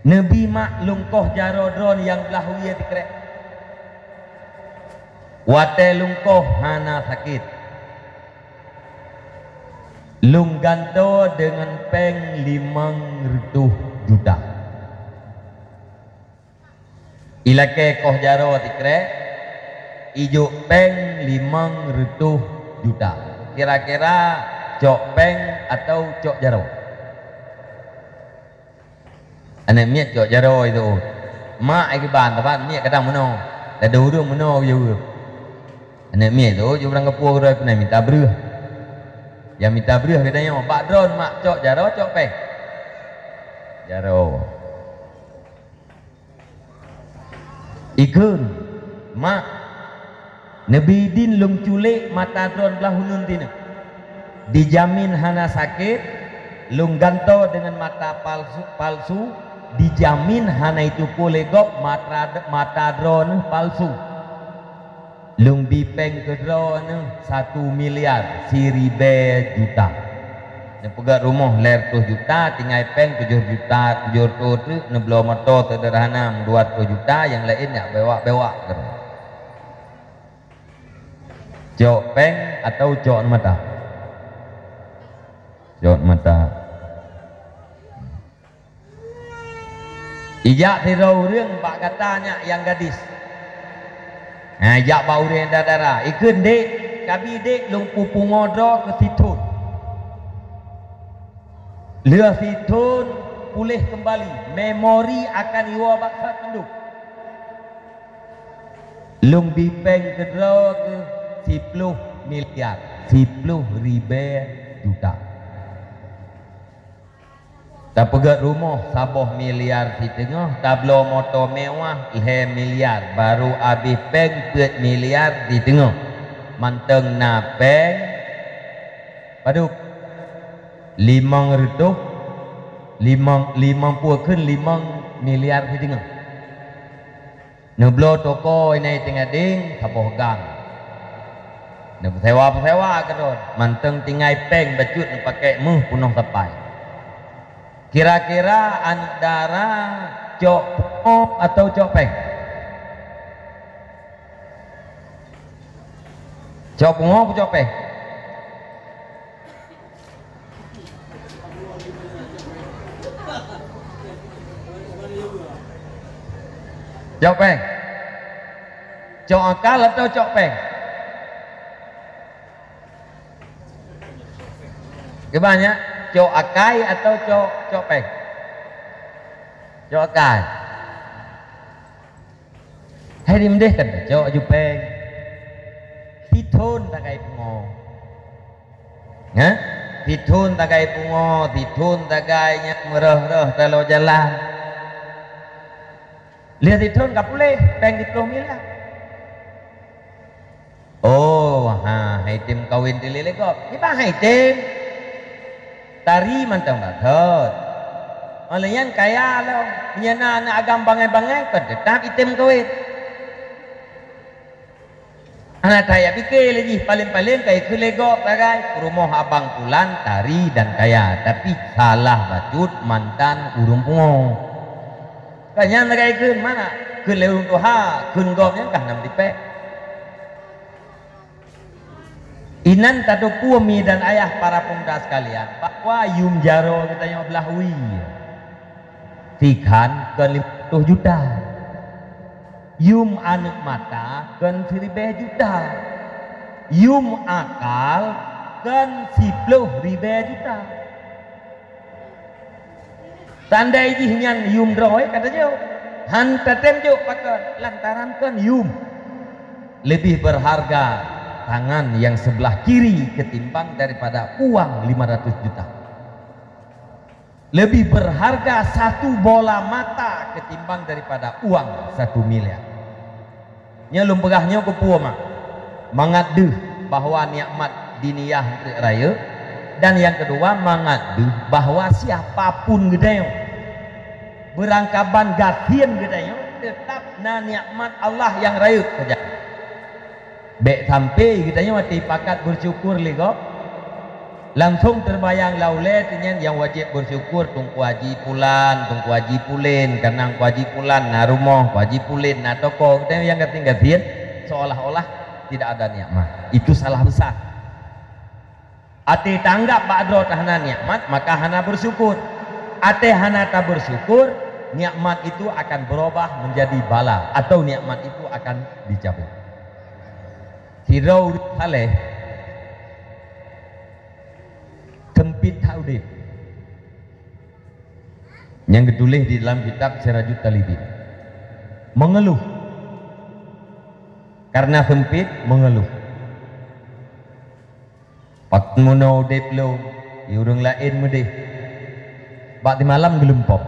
"Neubi mak lôn koh jaroe droeneuh nyang blah wie sikrek. Watée lôn koh hana sakét. Lôn gantoe deungon péng limong reutôh juta." Ilakée koh jaroe sikrek, ijok péng limong reutôh juta. Kira-kira cok péng atau cok jaroe? Aneuk miet cok jaroe itu. Mak ai kiban, teuma miet kadang meunoe. Ladôm ureuëng meunoe geujaweueb. Aneuk miet itu jeuet ureuëng kapueng keudroe keunan mita breueh. Nyang mita breueh geutanyoe, "Bak droeneuh mak cok jaroe, cok péng?" "Jaroe." Ikheun, "Mak, neubi idin lôn culek mata droeneuh blah uneuen tineuh. Dijamin hana sakét, lôn gantoe deungon mata palsu, palsu, dijamin hana jitupue lé gob mata, mata droeneuh palsu. Lôn bi péng keu droeneuh satu miliar siribée juta. Neupeugét rumoh lhée reutôh juta, tinggai péng tujoh juta, tujoh reutôh treuk, neubloe moto seudeurhana dua reutôh juta, nyang laén jak bewak-bewak keudroe." Cok péng atau cok mata? Cok mata. Ijak sidroe ureuëng bak gata nyak nyang gadis. Ha, ijak bak ureuëng dara-dara. Ikheun, "Dék, kabi dék lôn peupungo droe keu sithon. Lheueh sithon puléh keumbali, memori akan iwoe bak sapeue mandum. Lôn bi péng keu droe keuh siploh miliar, siploh ribée juta." Tapeugét rumoh saboh miliar siteungoh, tabloe moto mewah lhée miliar, barô abéh péng peuet miliar siteungoh. Mantong na péng padub? Limong reutôh, limong, limong pue kheun limong miliar siteungoh. Neubloe toko inan teugadeng saboh gang. Neupeusewa-peusewa keudroe, mantong tinggai péng bacut neupakée méuh peunoh sapai. Kira-kira aneuk dara cok pungo atau cok péng? Cok pungo atau cok péng? Cok péng. Cok akal atau cok péng? Geubanyak, cok akai atau cok, cok péng? Cok akai. Hai dimdeh kan cok aju péng. Sithon tagai pungo. Hah? Sithon tagai pungo, sithon tagai nyang meureuh-reuh taloe jalan. Lheueh sithon ka puléh, péng siploh miliar. Oh, ha, hai tem kawen dilé lé gob. Kiban hai tem? Tari mantong bagot. Oleh nyan kaya lom. Meunyoe na aneuk agam bangai-bangai, kon teutap item kawen. Hana that jak pike lé jih, paleng-paleng ka ikheun lé gob sagai, "Rumoh abang pulan tari dan kaya, tapi salah bacut mantan ureuëng pungo." Ka nyan sagai kheun, mana? Kheun lé ureuëng tuha, kheun gob nyan kah nam tipék. Inan tateupeue mi dan ayah para pemuda sekalian, bahwa yum jaroe geutanyoe blah wie. Sikhan kon limong ploh juta. Yum aneuk mata kon siribée juta. Yum akal kon siploh ribée juta. Tandai jih nyan yum droe ka tajok. Han tatem jok pakon lantaran kon yum. Lebih berharga tangan yang sebelah kiri ketimbang daripada uang lima ratus juta. Lebih berharga satu bola mata ketimbang daripada uang satu miliar. Nyoe lôn peugah nyoe keupeue mak? Mangat deuh bahwa nikmat diniyah rayeuk, dan yang kedua mangat deuh bahwa siapapun geutanyoe, beurangkaban gasien geutanyoe, tetap na nikmat Allah nyang rayeuk saja. Bék sampai geutanyoe watée pakat beusyukur lé gob, langsong teubayang lam ulée teunyan nyang wajéb beusyukur Teungku Haji Pulan, Teungku Haji Pulen, kareuna Teungku Haji Pulan na rumoh, Teungku Haji Pulen na toko. Geutanyoe nyang gasien-gasien seolah-olah tidak ada nikmat. Itu salah besar. Até tanggap bak droe hana nikmat, maka hana beusyukur. Até hana tabeusyukur, nikmat itu akan berubah menjadi bala atau nikmat itu akan dicabut. Sidroe ureuëng saleh sempit that udeb. Nyang geutuléh di dalam kitab Sirajut Talibin. Mengeluh. Karena sempit, mengeluh. Pakon meunoe udeb lôn, di ureuëng laén meudeh. Bak simalam geulumpok.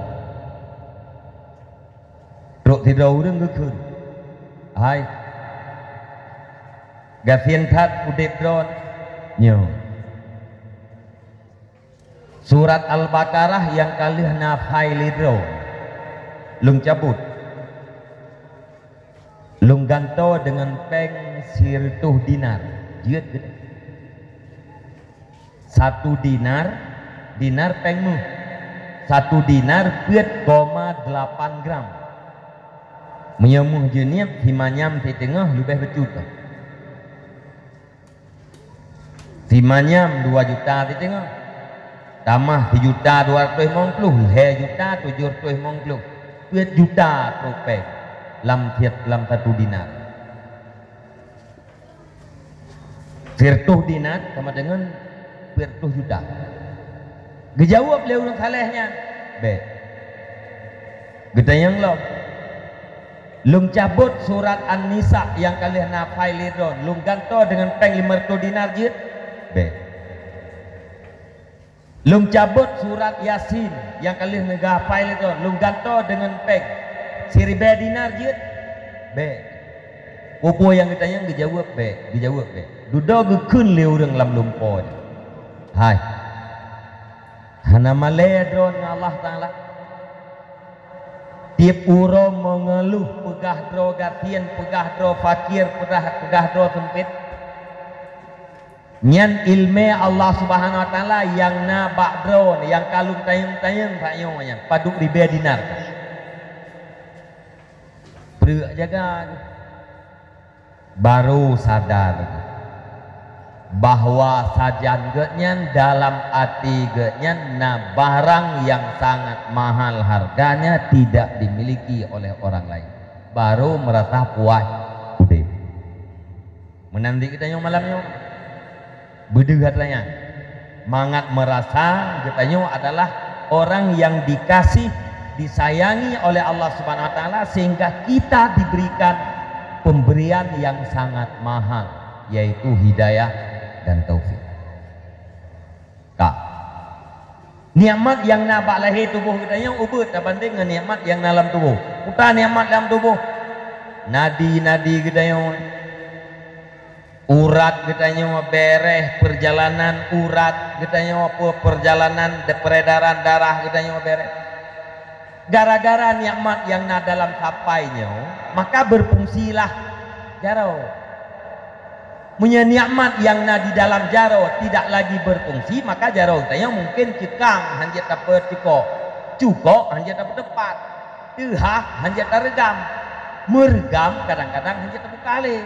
Trok sidroe ureuëng geukheun, "Hai, gasien that udeb droe nyoe." Surat Al-Baqarah nyang ka lheueh na file droe, lôn cabot. Lôn gantoe deungon péng sireutôh dinar. Jeuet geude. Satu dinar, dinar péng méuh. Satu dinar peuet koma delapan gram. Meunyoe méuh jeunieb, simanyam siteungoh leubeh bacut. Simanyam dua juta siteungoh, tamah sijuta dua ratus limong ploh, lhée juta tujoh ratus limong ploh, peuet juta trok péng lam siat, lam satu dinar. Sireutôh dinar sama deungon peuet reutôh juta. Geujaweueb lé ureuëng saleh nyan, "Bék." Geutanyong lom, "Lôn cabot surat An-Nisa nyang ka lheueh na file lé droe, lôn gantoe deungon péng limong reutôh dinar jeuet?" "Bék." "Lôn cabot surat Yasin nyang ka lheueh na file lé droe, lôn gantoe deungon péng siribée dinar jeuet?" "Bék." Peue-peue nyang geutanyong geujaweueb bék, geujaweueb bék. Dudoe geukheun lé ureuëng lam lumpoe nyan, "Hai, hana malée droe ngon Allah Taala? Tieb uroe meungeuluh, peugah droe gasien, peugah droe fakir, peugah, peugah droe seumpét. Nyan iéleumé Allah Subhanahu Wa Taala nyang na bak droe, nyang ka lôn tanyong-tanyong bak nyoe nyan, padub ribée dinar." Preuek jaga. Baru sadar bahwa sajan geuhnyan dalam até geuhnyan na barang nyang sangat mahal harganya tidak dimiliki oleh orang lain. Baru merasa puas udeb. Meunan di geutanyoe malam nyoe. Beudeuh atra nyan. Mangat meurasa geutanyoe adalah orang yang dikasih, disayangi oleh Allah Subhanahu Wa Taala, sehingga kita diberikan pemberian yang sangat mahal, yaitu hidayah dan taufik. Ka. Nikmat nyang na bak lahé tuboh geutanyoe ubeuet tabandeng ngon nikmat nyang na lam tuboh. Peue nikmat lam tuboh? Nadi-nadi geutanyoe, urat geutanyoe bereh, perjalanan urat geutanyoe, pe-, perjalanan de-, peredaran darah geutanyoe bereh. Gara-gara nikmat nyang na dalam sapai nyoe, maka berfungsilah jaroe. Meunyoe nikmat nyang na di dalam jaroe tidak lagi berfungsi, maka jaroe geutanyoe mungkin ceukang hanjeuet tapeucukok, cukok hanjeuet tapeuteupat, teuhah hanjeuet tareugam, meureugam kadang-kadang hanjeuet tabuka lé.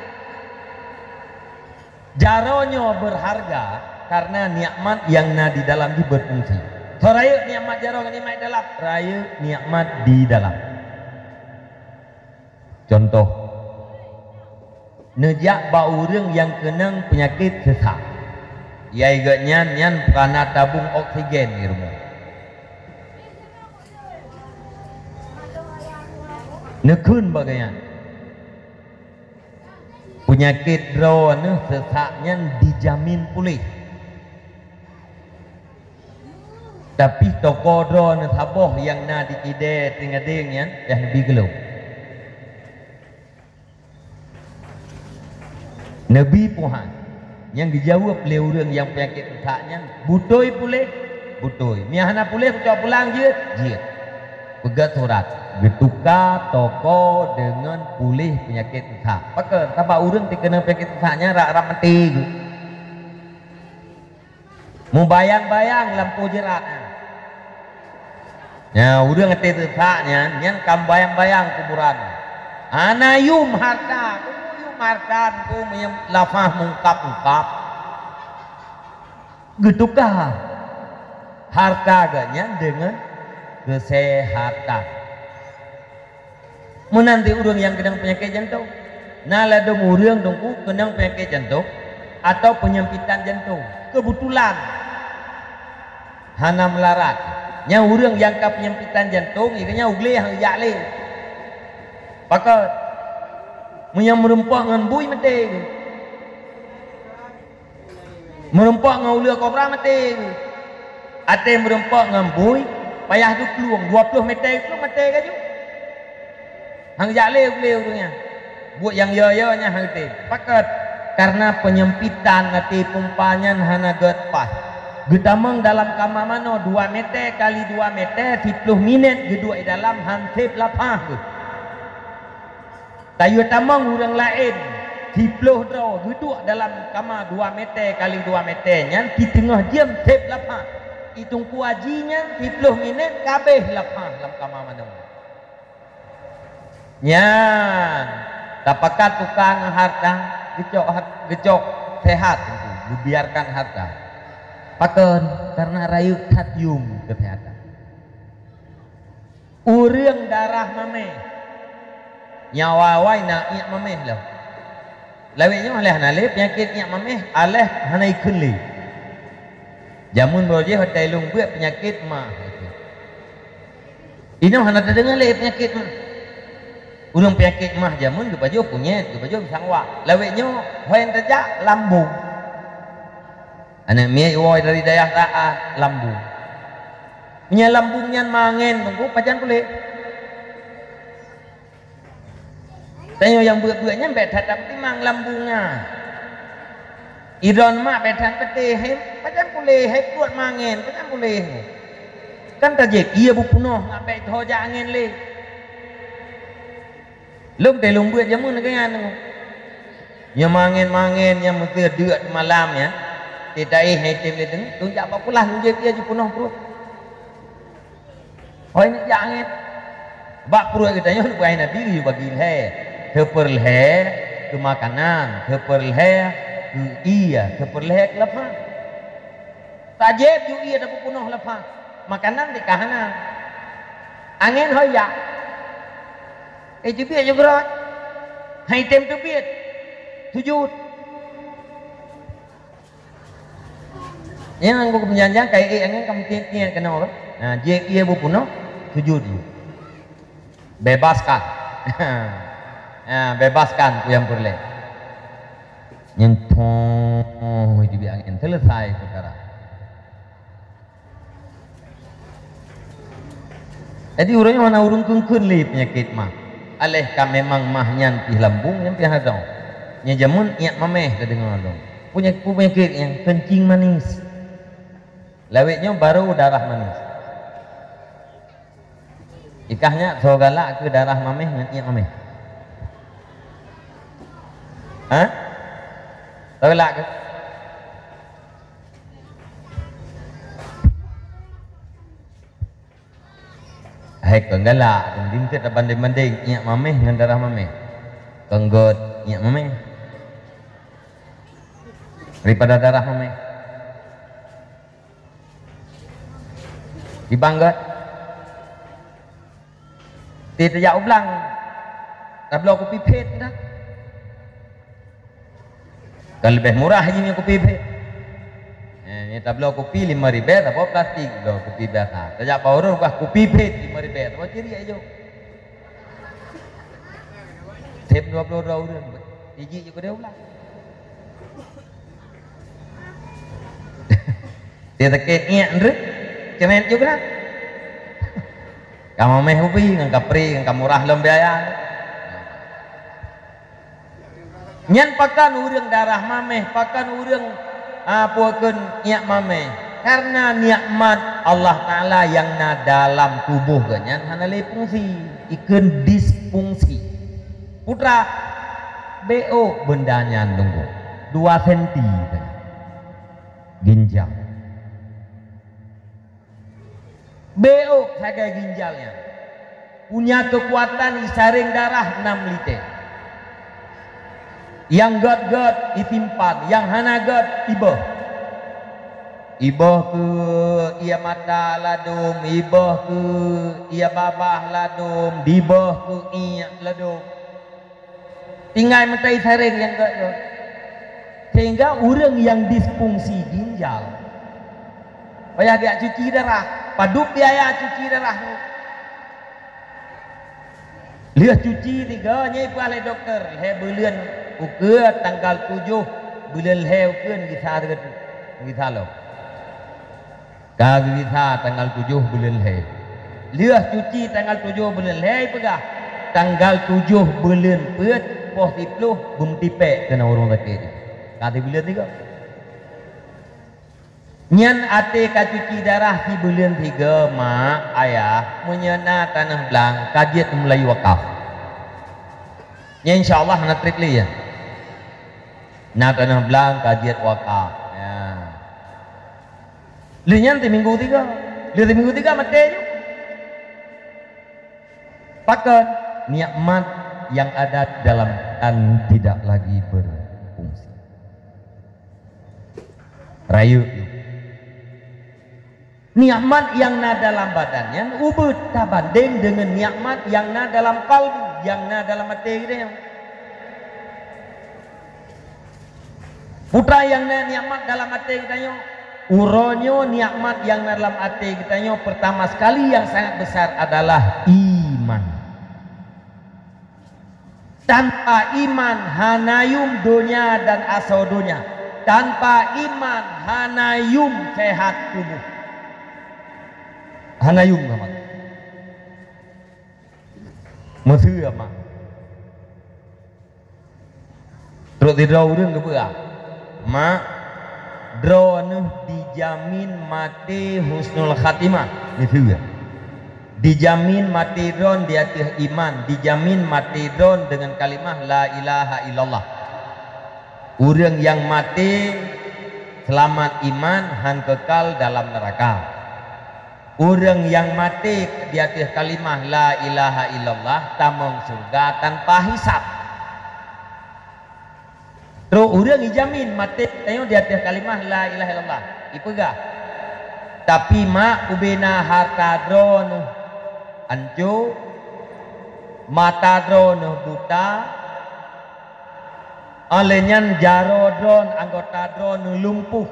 Jaroe nyoe berharga karena nikmat nyang na di dalam jih berfungsi. Soe rayeuk nikmat jaroe ngon nikmat dalam? Rayeuk nikmat di dalam. Contoh, neujak bak ureuëng nyang keunong peunyakét seusak. Yai geuhnyan nyan peue na tabong oksigen di rumoh. Neukheun bak geuhnyan, Peunyakét droeneuh seusak nyan dijamin puléh. Tapi toko droeneuh saboh nyang na di Kidée Teungadeng nyan, yah neubi geulom. Neubi puhan. Nyang geujaweueb lé ureuëng nyang peunyakét seusak nyan, beutôi puléh? Beutôi. Meunyo hana puléh, kucok pulang jeuet? Jeuet. Peugét surat, geutuka toko deungon puléh peunyakét seusak. Pakon? Sabab ureuëng teukeunong peunyakét seusak nyan rab-rab maté geuh. Mubayang-bayang lampôh jeurat nyan. Nyan, ureuëng até seusak nyan, nyan ka mubayang-bayang kuburan. Hana yum harta, peue yum harta, peue meunyo lafah mungkab-ungkab. Geutuka harta geuh nyan deungon keuseuhatan. Meunan di ureuëng nyang keunong peunyakét jantông. Na ladôm ureuëng teungku keunong peunyakét jantông atawa peunyempitan jantông. Keubetulan hana meularat. Nyang ureuëng nyang ka peunyempitan jantông, iényan u glé han jak lé. Pakon? Meunyo meurumpok ngon bui maté. Meurumpok ngon uleue kobra maté. Até meurumpok ngon bui, payah geuplueng, dua ploh mètè geuplueng maté laju. Han jak lé u glé ureuëng nyan. Buet nyang yo-yo nyan han geutem. Pakon? Karena peunyempitan até pumpa nyan hana gét paih. Geutamong dalam kama manoe dua mètè kali dua mètè, siploh minét geuduek di dalam han sép lafah geuh. Tayue tamong ureuëng laén siploh droe geuduek dalam kama dua mètè kali dua mètè nyan, siteungoh jeuem sép lafah. Itungkua jih nyan siploh minét ka abéh lafah lam kama manoe. Nyan, tapakat tuka ngon harta, geucok hat-, geucok seuhat teungku, geubiarkan harta. Pakon? Karena rayeuk that yum keuseuhatan. Ureuëng darah maméh. Nyoe awai-awai na iék maméh lom. Lawét nyoe aléh hana lé peunyakét iék maméh, aléh hana ikheun lé. Jameun uroe jéh watèe lôn beuet peunyakét mah. Inoe hana tadeungoe lé peunyakét mah. Ureuëng peunyakét mah jameun geupajoh kunyét, geupajoh pisang wak. Lawét nyoe, ho nyang tajak lambung. Aneuk miet iwoe dari dayah Taat, lambung. Meunyo lambung nyan mangen teungku, pajan puléh? Tanyoe nyang beuet-beuet nyan bèk that tapeutimang lambung nyan. Idon mak bèk that peuté, hai pajan puléh, hai pruet mangen, pajan puléh. Kan tajép ié bupeunoh ngat bèk tho jak angén lé. Lôn teuh lôn beuet jameun keu nyan. Nyoe mangen-mangen nyang meuseudeuk malam nyan, teuh taéh hai tem lé teungoh, lôn jak bak pulah lôn jép ié jipeunoh pruet. Hôi neuk jak angén. Bak pruet geutanyoe neubeuet hai Nabi geuyue bagi lhèe. Seupeurlhèe keu makanan, seupeurlhèe keu ié, seupeurlhèe keu lafah. Tajép ju ié tapeupunoh lafah. Makanan di ka hana. Angén hôi jak. Eh, teubiet ju keurot. Hai tem teubiet. Sujud. Nyang ku peujanjian kai ék angén ka meutiet-tiet keunoe. Nah, jép ié bupeunoh, sujud ju. Bebaskan. Nah, bebaskan peue nyang peureulèe. Nyan tho, teubiet angén, selesai peukara. Jadi, uroe nyoe hana ureueng kheun-kheun lé peunyakét mah. Aléh ka memang mah nyan pih lambung, nyan pih hana dong. Nyan jameun iék maméh ka deungoe lom. Punya, peunyakét nyang kencing manis. Lawét nyoe baru darah manis. Ikah nyak soe galak keu darah maméh ngon iék maméh? Hah? Soe galak keu? Hai kon galak, kon jingkét tabandeng-bandeng iék maméh ngon darah maméh. Kon gét iék maméh daripada darah maméh. Dibang gét. Ti tajak u blang, tabloe kupi phét dah. Kan leubeh murah jih ngon kupi phét. Eh, nyoe tabloe kupi lima ribèe, saboh plastik, bloe kupi biasa. Tajak bak ureueng bah kupi phét lima ribèe, saboh ciriek ijo. Sép dua ploh dua ureueng. Jijik ju keudeh ulang. Dia sakét ngiek ndreuh, cemét ju keunan. Ka mameh ubi ngon kapri, ngon ka murah lom biaya. Nyan pakon ureuëng darah mameh, pakon ureuëng, ah, peue kheun ngiek mameh. Karena nikmat Allah Taala nyang na dalam tuboh geuh nyan hana lé fungsi, ikheun disfungsi. Putra, beuôk beunda nyan lunggu dua senti saja. Ginjal. Beuôk sagai ginjal nyan. Punya keukuatan isareng darah enam liter. Nyang gét-gét isimpan, nyang hana gét ibeuh. Ibeuh keu ie mata ladôm, ibeuh keu ie babah ladôm, dibeuh keu iék ladôm. Tinggai meutai sareng nyang gét nyoe. Sehingga ureuëng nyang disfungsi ginjal payah geujak cuci darah. Padub biaya cuci darah nyoe. Lheueh cuci tiga, nyan ipeugah lé dokto, lhée buleuen ukeue tanggal tujoh buleuen lhée ukeue gisa, gisa lom. Ka geugisa tanggal tujoh buleuen lhée. Lheueh cuci tanggal tujoh buleuen lhée ipeugah, tanggal tujoh buleuen peuet poh siploh beumeutipék keunan ureuëng sakét. Ka sibuleuen tiga. Nyan até ka cuci darah sibuleuen tiga, mak, ayah, meunyoe na tanoh blang ka jeuet meulayeue wakaf. Nyan insya Allah hana treb lé, ya. Na tanoh blang ka jeuet wakaf. Ya. Lheueh nyan teuminggu tiga. Lheueh teuminggu tiga maté ju. Pakon? Nikmat yang ada dalam badan tidak lagi berfungsi. Rayeuk ju. Nikmat yang na dalam badan nyan ubeuet tabandeng deungon nikmat yang na dalam kalbu, yang na dalam até geutanyoe. Putra nyang na nikmat dalam até geutanyoe, uroe nyoe nikmat nyang na dalam até geutanyoe, pertama sekali yang sangat besar adalah iman. Tanpa iman hana yum donya dan asoe donya. Tanpa iman hana yum sehat tuboh. Hana yum, Muhammad. Meuseu, mak. Trok sidroe ureuëng geupeugah, "Mak, droeneuh dijamin maté husnul khatimah." Miseue, dijamin maté droen di ateueh iman, dijamin maté droen deungon kalimah la ilaha illallah. Ureuëng nyang maté seulamat iman hán keukal dalam neuraka. Ureuëng nyang maté di ateueh kalimah la ilaha illallah tamong syeuruga tanpa hisab. Trok ureuëng ijamin maté tanyoe di ateueh kalimah la ilaha illallah, ipeugah, "Tapi, mak, ubena harta droeneuh anco, mata droeneuh buta, óh lheueh nyan jaroe droen, anggota droeneuh lumpuh,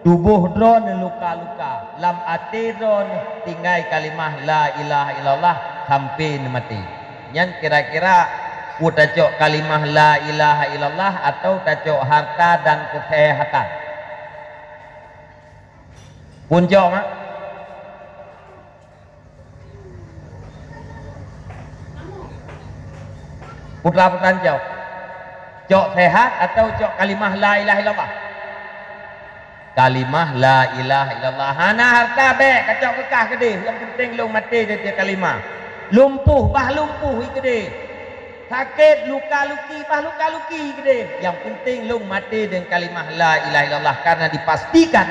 tuboh droeneuh luka-luka, lam até droeneuh tinggai kalimah la ilaha illallah sampai neumaté." Nyan kira-kira peue tacok kalimah la ilaha illallah atawa tacok harta dan keuseuhatan? Peue tacok, mak? Putra-putra tacok. Cok sehat atawa cok kalimah la ilaha illallah? Kalimah la ilaha illallah. Hana harta bék, kacok keu kah keudeh. Nyang penting lôn maté di ateueh kalimah. Lumpuh, bah lumpuh i keudeh. Sakét, luka-luki, bah luka-luki i keudeh. Nyang penting lôn maté deungon kalimah la ilaha illallah, karena dipastikan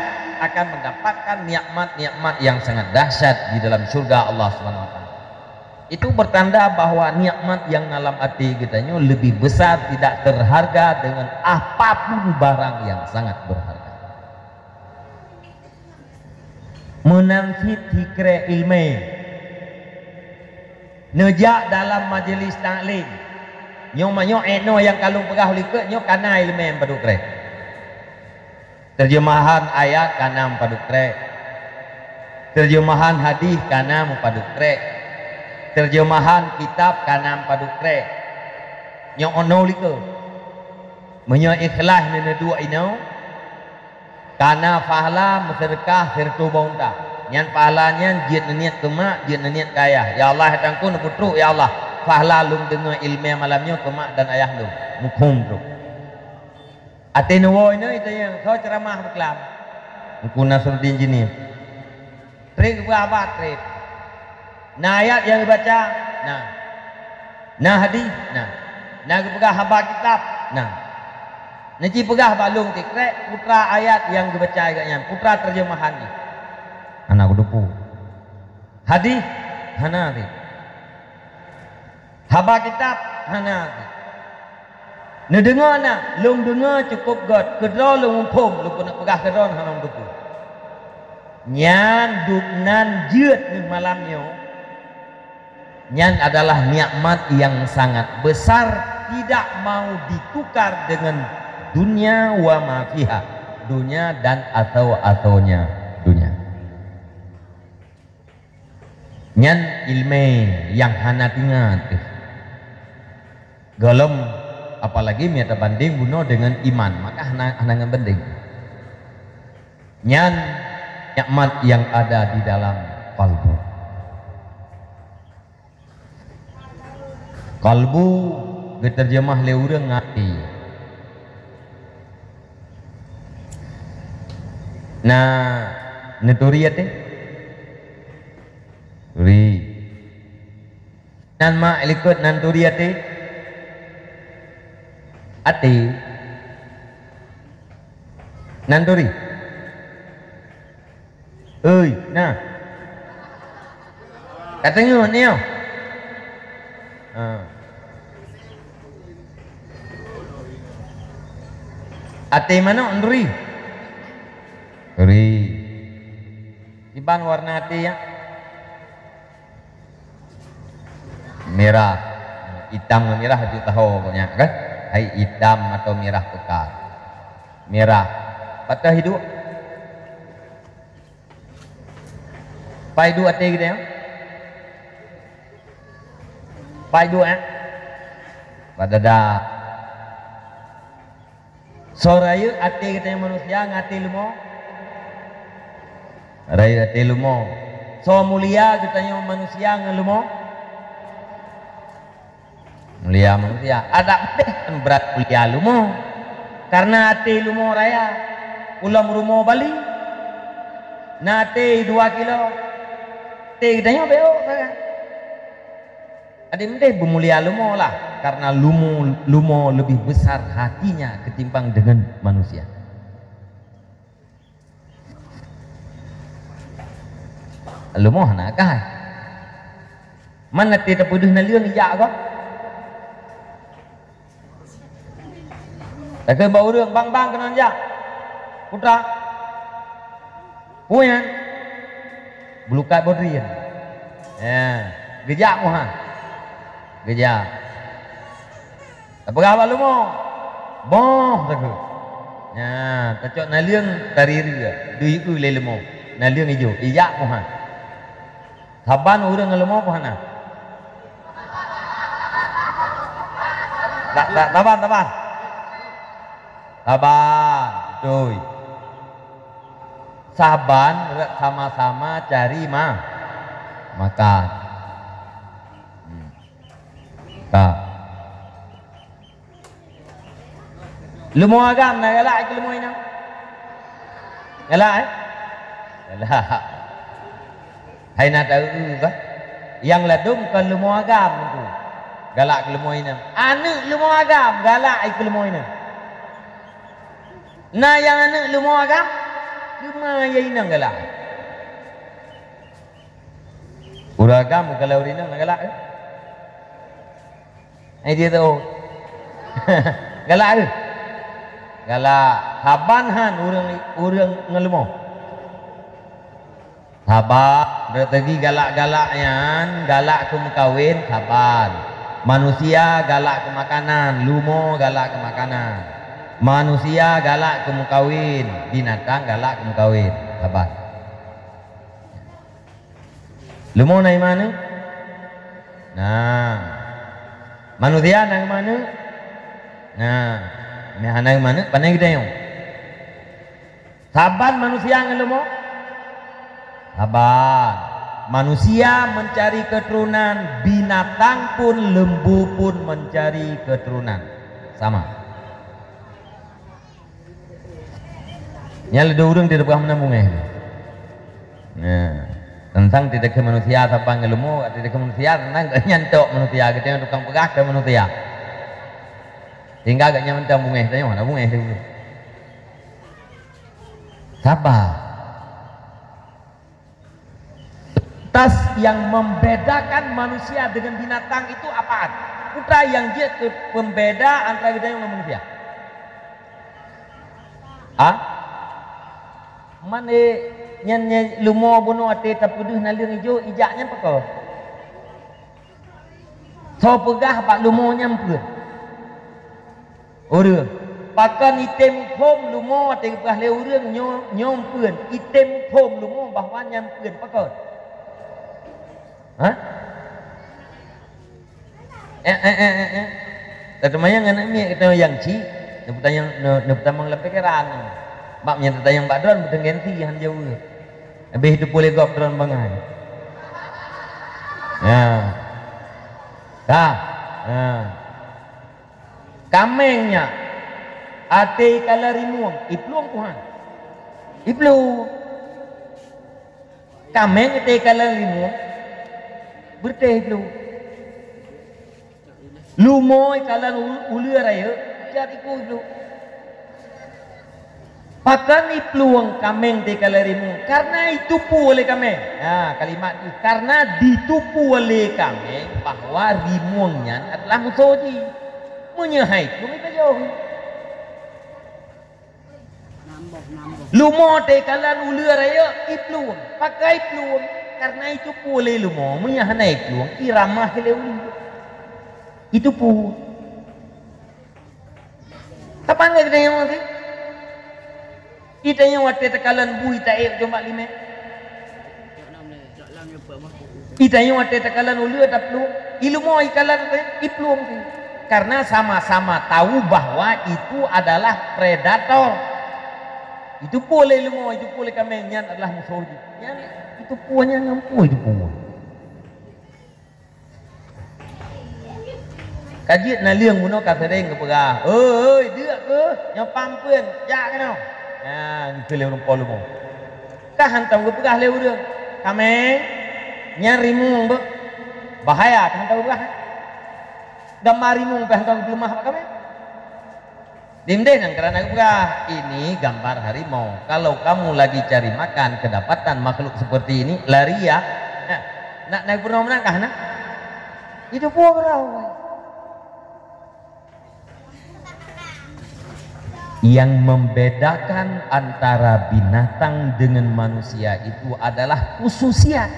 akan mendapatkan nikmat-nikmat yang sangat dahsyat di dalam syurga Allah Subhanahu wa Taala. Itu bertanda bahwa nikmat yang dalam até geutanyoe lebih besar, tidak terharga dengan apapun barang yang sangat berharga. Meunan cit sikrek ileumèe. Neujak dalam majelis taklim. Nyoe meunyoe 'oh noe nyang ka lôn peugah likot nyoe ka na ileumèe padub krek. Terjemahan ayat ka na padub krek. Terjemahan hadis ka na padub krek. Terjemahan kitab ka na padub krek. Nyoe unoe likot. Meunyoe ikhlaih neuduek inoe, kana pahala meuseudeukah sireutôh boh unta. Nyan pahala nyan jeuet neuniet keu mak, jeuet neuniet keu ayah. "Ya Allah, tangkon neupeutrok, ya Allah, pahala lôn deungoe iéleumé malam nyoe keu mak dan ayah lôn." Muphom trok. Até neuwoe inoe itanyong, "Soe ceuramah beuklam?" Teungku Nasruddin Jeunieb. Trép geupeugah haba, trép. Na ayat nyang geubaca? Na. Na hadih? Na. Na geupeugah haba kitab? Na. Neuci peugah bak lôn tikrek putra ayat nyang geubaca geuh nyan, putra teurjeumahan jih. Hana kuteupeu. Hadih? Hana rhot. Haba kitab? Hana rhot. Neudeungoe na, lôn deungoe cukôp gét, keudroe lôn muphom, lôn keuneuk peugah keudroe hana lôn teupeu. Nyan duek nan jeuet ngon malam nyoe. Nyan adalah nikmat yang sangat besar, tidak mau ditukar dengan dunia wa ma fiha, dunia dan asoe-asoenya dunia. Nyan iéleumé nyang hana teuingat teuh. Gohlom, apalagi meunyo tabandeng bunoe deungon iman, maka hana, hana ngon bandeng. Nyan nikmat yang ada di dalam kalbu. Kalbu geuteurjeumah lé ureuëng ngon até. Na neuturi até? Turi. Nan mak likot nan turi até? Até. Nan turi? Ui, na. Ka teungeut nyoe. Ha. Até manok neuturi? Turi. Kiban warna até nyan? Mirah. Itam ngon mirah jeuet taho nyan kan? Hai itam atau mirah pekat. Mirah. Pat tahi duek? Pat duek até geutanyoe? Pat duek, eh? Pat dada. Soe rayeuk até geutanyoe manusia ngon até leumo? Rayeuk até leumo. Soe mulia geutanyoe manusia ngon leumo? Mulia manusia. Adak putéh kan brat mulia leumo. Karena até leumo raya. Ulôn rumoh Bali. Na até dua kilo. Até geutanyoe beuh sagai. Adak putéh beumulia leumo lah. Karena leumo, leumo lebih besar hatinya ketimbang dengan manusia. Leumo hana akai. Man até tapeudeuh naleueng ijak gob. Takheun bak ureuëng, "Bang, bang, keunoe jak." "Putra." "Peue nyan?" "Beulukat boh drien." Ya, geujak muha. Geujak. Tapeugah bak leumo, "Boh," takheun. Nyan, tacok naleueng tariri, dui eu lé leumo. Naleueng ijo, ijak muha. Saban ureuëng ngon leumo peue hana? Ta-, ta-, saban, saban. Saban, beutôi. Saban rot sama-sama cari ma-, makan. Hmm. Ka. Leumo agam na galak keu leumo inong? Galak, eh? Galak. Hai na taeu-eu bah. Nyang ladôm kon leumo agam tu. Galak keu leumo inong. Aneuëk leumo agam galak keu leumo inong. Na nyang aneuëk leumo agam, teuma nyang inong galak. Ureuëng agam kalau ureuëng inong na galak, eh? Hai dia tu. Galak ke? Galak. Saban han ureuëng, ureuëng ngon leumo. Saban, rot teugi galak-galak nyan, galak keu meukawen, saban. Manusia galak keu makanan, leumo galak keu makanan. Manusia galak keu meukawen, binatang galak keu meukawen, saban. Leumo na iman neu? Na. Manusia na iman neu? Nah, meuhana manök pane geutanyoe. Saban manusia ngon leumo? Saban. Manusia mencari keturunan, binatang pun, lembu pun mencari keturunan. Sama. Nyan lé dua ureuëng tidak pernah menang bungéh. Nah, tentang tidak ke manusia saban ngon leumo, tidak ke manusia tentang nyan tok manusia, kita tukang peugah ke manusia. Tinggal agak nyaman tang bungéh, tanya mana bungéh dia. Sabar. Tas yang membedakan manusia dengan binatang itu apaan? Putra yang jeuet keu pembeda antara geutanyoe ngon manusia. Ah? Mane nyan, nyan lumo bunoe até tapeudeuh naleueng ijo, ijak nyan pakon? Soe peugah bak lumo nyan peue? Ureuëng. Pakon item phom lumo teupeugah lé ureuëng nyoe, nyoe peuen? Item phom lumo bahwa nyan peuen pakon? Ha? Eh, eh, eh, eh, eh. Teumayang aneuk miet kita yang ci, neupeutamong, ne-, neupeutamong lam pikeran. Mak meunyan teutanyong bak droen beuteugen si han jaweueb. Habéh itu pulé gob droen bangai. Ya. Dah. Ya. Kaméng nyan até kala rimueng, iplueng tuhan. Iplueng. Kaméng até kala rimueng, beureutéh iplueng. Lumo ikalan u-, uleue rayeuk, jat iku iplueng. Pakon iplueng kaméng teuka lé rimueng? Karena itupu oleh kaméng. Ha, kalimat jih, karena ditupu oleh kaméng bahwa rimueng nyan adalah musoh jih. Meunyoe hai iplueng, ipajoh. Lumo teuka lam uleue rayeuk, iplueng. Pakon iplueng? Karena itupu oleh lumo. Meunyoe hana iplueng, iramah lé uleue. Itupu. Kapan ka geutanyoe maté? Geutanyoe watée takalon bui taék u jombak limé. Geutanyoe watée takalon uleue taplueng. Ilumo ikalon pih, iplueng pih. Karena sama-sama tahu bahwa itu adalah predator. Itupu lé lumo, itupu lé kaméng, nyan adalah musoh jih. Nyan itupu nyan ngon peue itupu. Ka jeuet naleueng bunoe ka seuréng geupeugah, "Oi, oi, deuk keuh, nyoe pam peuen, jak keunoe." Nyan, geukheun lé ureueng po lumo. Ka hantom geupeugah lé ureueng, "Kaméng, nyan rimueng beuh." Bahaya, ka hantom geupeugah. Gamba rimueng pih hantom geupeuleumah bak kaméng. Dimdeh nyan karena geupeugah, "Ini gambar harimau. Kalau kamu lagi cari makan, kedapatan makhluk seperti ini, lari ya." Nah, nak, nak peurunoe meunangkah na? Itu po beurau. Yang membedakan antara binatang dengan manusia itu adalah khususiat.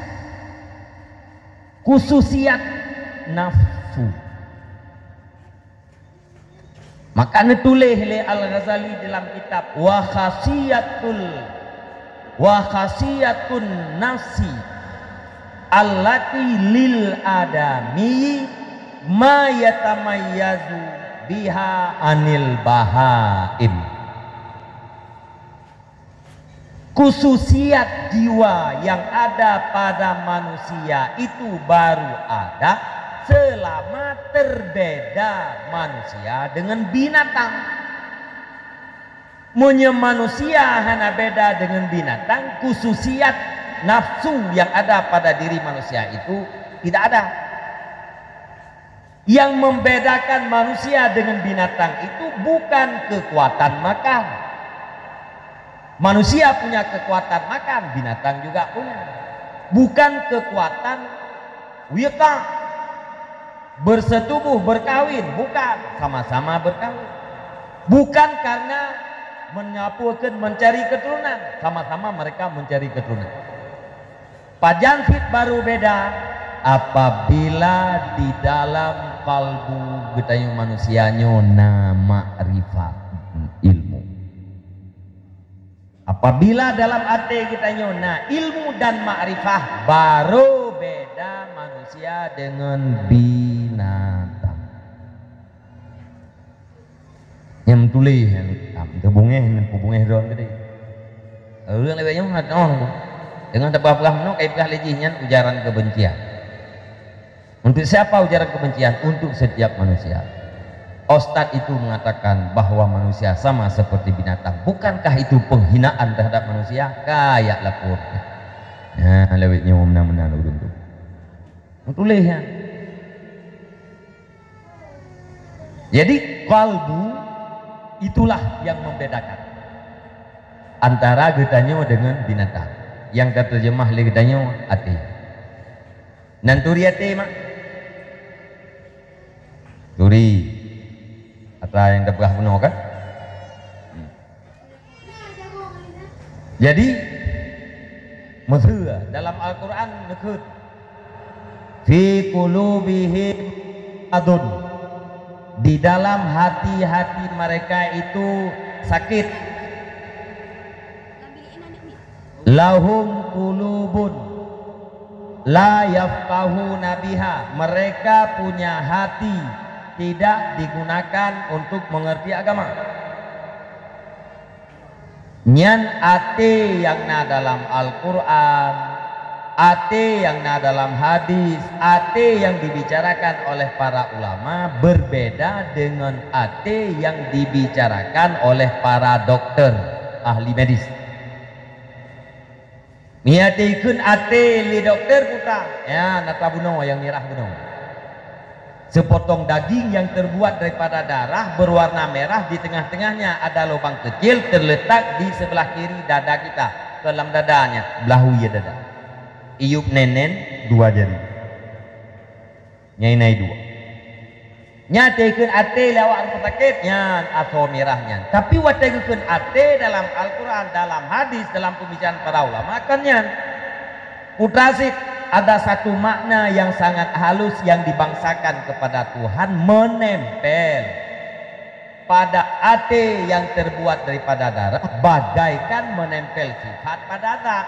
Khususiat nafsu. Maka neutuléh lé Al-Ghazali dalam kitab, "Wa khasiyatul, wa khasiyatun nafsi allati lil adami ma yatamayyazu biha anil bahaim." Khususiat jiwa yang ada pada manusia itu baru ada selama terbeda manusia dengan binatang. Meunyoe manusia hana beda dengan binatang, khususiat nafsu yang ada pada diri manusia itu tidak ada. Yang membedakan manusia dengan binatang itu bukan kekuatan makan. Manusia punya kekuatan makan, binatang juga punya. Bukan kekuatan wika, bersetubuh, berkawin, bukan, sama-sama berkawin. Bukan karena menyapukan mencari keturunan, sama-sama mereka mencari keturunan. Pajan cit baru beda? Apabila di dalam kalbu geutanyoe manusia nyoe na makrifat, ilmu. Apabila dalam até geutanyoe na ilmu dan makrifah, baru beda manusia dengan binatang. Nyang meutuléh nyan, ah, teubungéh, teubungéh droe keudéh. Ureuëng lawét nyoe hana teunoh. Deungon tapeugah-peugah meunoe, ka ipeugah lé jih nyan ujaran kebencian. Untuk siapa ujaran kebencian? Untuk setiap manusia. Ustadz itu mengatakan bahwa manusia sama seperti binatang. Bukankah itu penghinaan terhadap manusia? Kayak lapor. Nah, lawét nyoe meunan-meunan ureuëng tu. Tuléh nyan. Jadi, qalbu itulah yang membedakan antara geutanyoe dengan binatang. Nyang tateurjeumah lé geutanyoe até. Nan turi até, mak? Turi. Atra nyang tapeugah bunoe kan? Hmm. Jadi, meuseu dalam Al-Quran neukheun, "Fi qulubihim maradun." Di dalam hati-hati mereka itu sakit. "Lahum qulubun la yafqahuna biha." Mereka punya hati tidak digunakan untuk mengerti agama. Nyan até nyang na dalam Al-Quran, até nyang na dalam hadis, até nyang dibicarakan oleh para ulama berbeda dengan até nyang dibicarakan oleh para dokter, ahli medis. Meunyoe até kheun até lé dokter putra, nyan atra bunoe nyang mirah bunoe. Sepotong daging yang terbuat daripada darah berwarna merah, di tengah-tengahnya ada lubang kecil terletak di sebelah kiri dada kita. Dalam dadanya, blah wie dada. Iyup nenen dua jari. Nyan inan dua. Nyan até kheun até lé awak rumoh sakét, nyan asoe mirah nyan. Tapi watée geukheun até dalam Al-Quran, dalam hadis, dalam pembicaraan para ulama, kan nyan. Putra sit, ada satu makna yang sangat halus yang dibangsakan kepada Tuhan, menempel pada até yang terbuat daripada darah, bagaikan menempel sifat pada zat.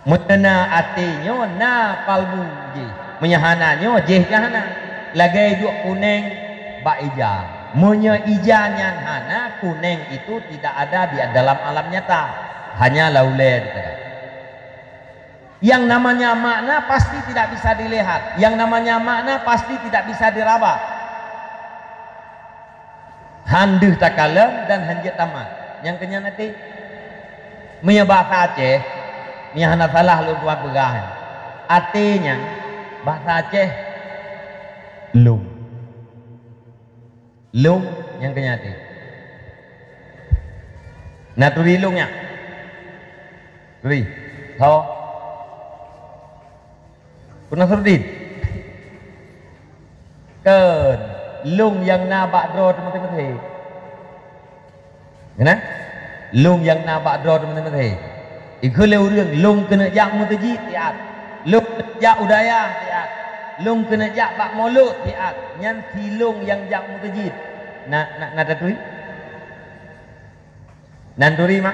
Meunyoe na até nyoe na palbu jih, meunyoe hana nyoe jih ka hana. Lagée duek kuneng bak ija. Meunyoe ija nyan hana, kuneng itu tidak ada di dalam alam nyata. Hanya lam ulée teuka. Yang namanya makna pasti tidak bisa dilihat. Yang namanya makna pasti tidak bisa diraba. Han deuh takalon dan han jeuet tamat. Nyang keu nyan até. Meunyoe basa Aceh, meunyoe hana salah lôn tuan peugah, até nyan basa Aceh lông. Lông nyang keu nyan até. Na turi lông nyan? Turi. Tho. Peunasaruddin. Kon, lông nyang na bak droe teumeuté-meuté. Keunan? Lông nyang na bak droe teumeuté-meuté. Ikheun lé ureuëng, lông keuneuk jak meuseujid siat. Lông keuneuk jak u dayah siat. Lông keuneuk jak bak mulod siat. Nyan si lông nyang jak meuseujid. Na, na, na taturi? Nan turi, mak?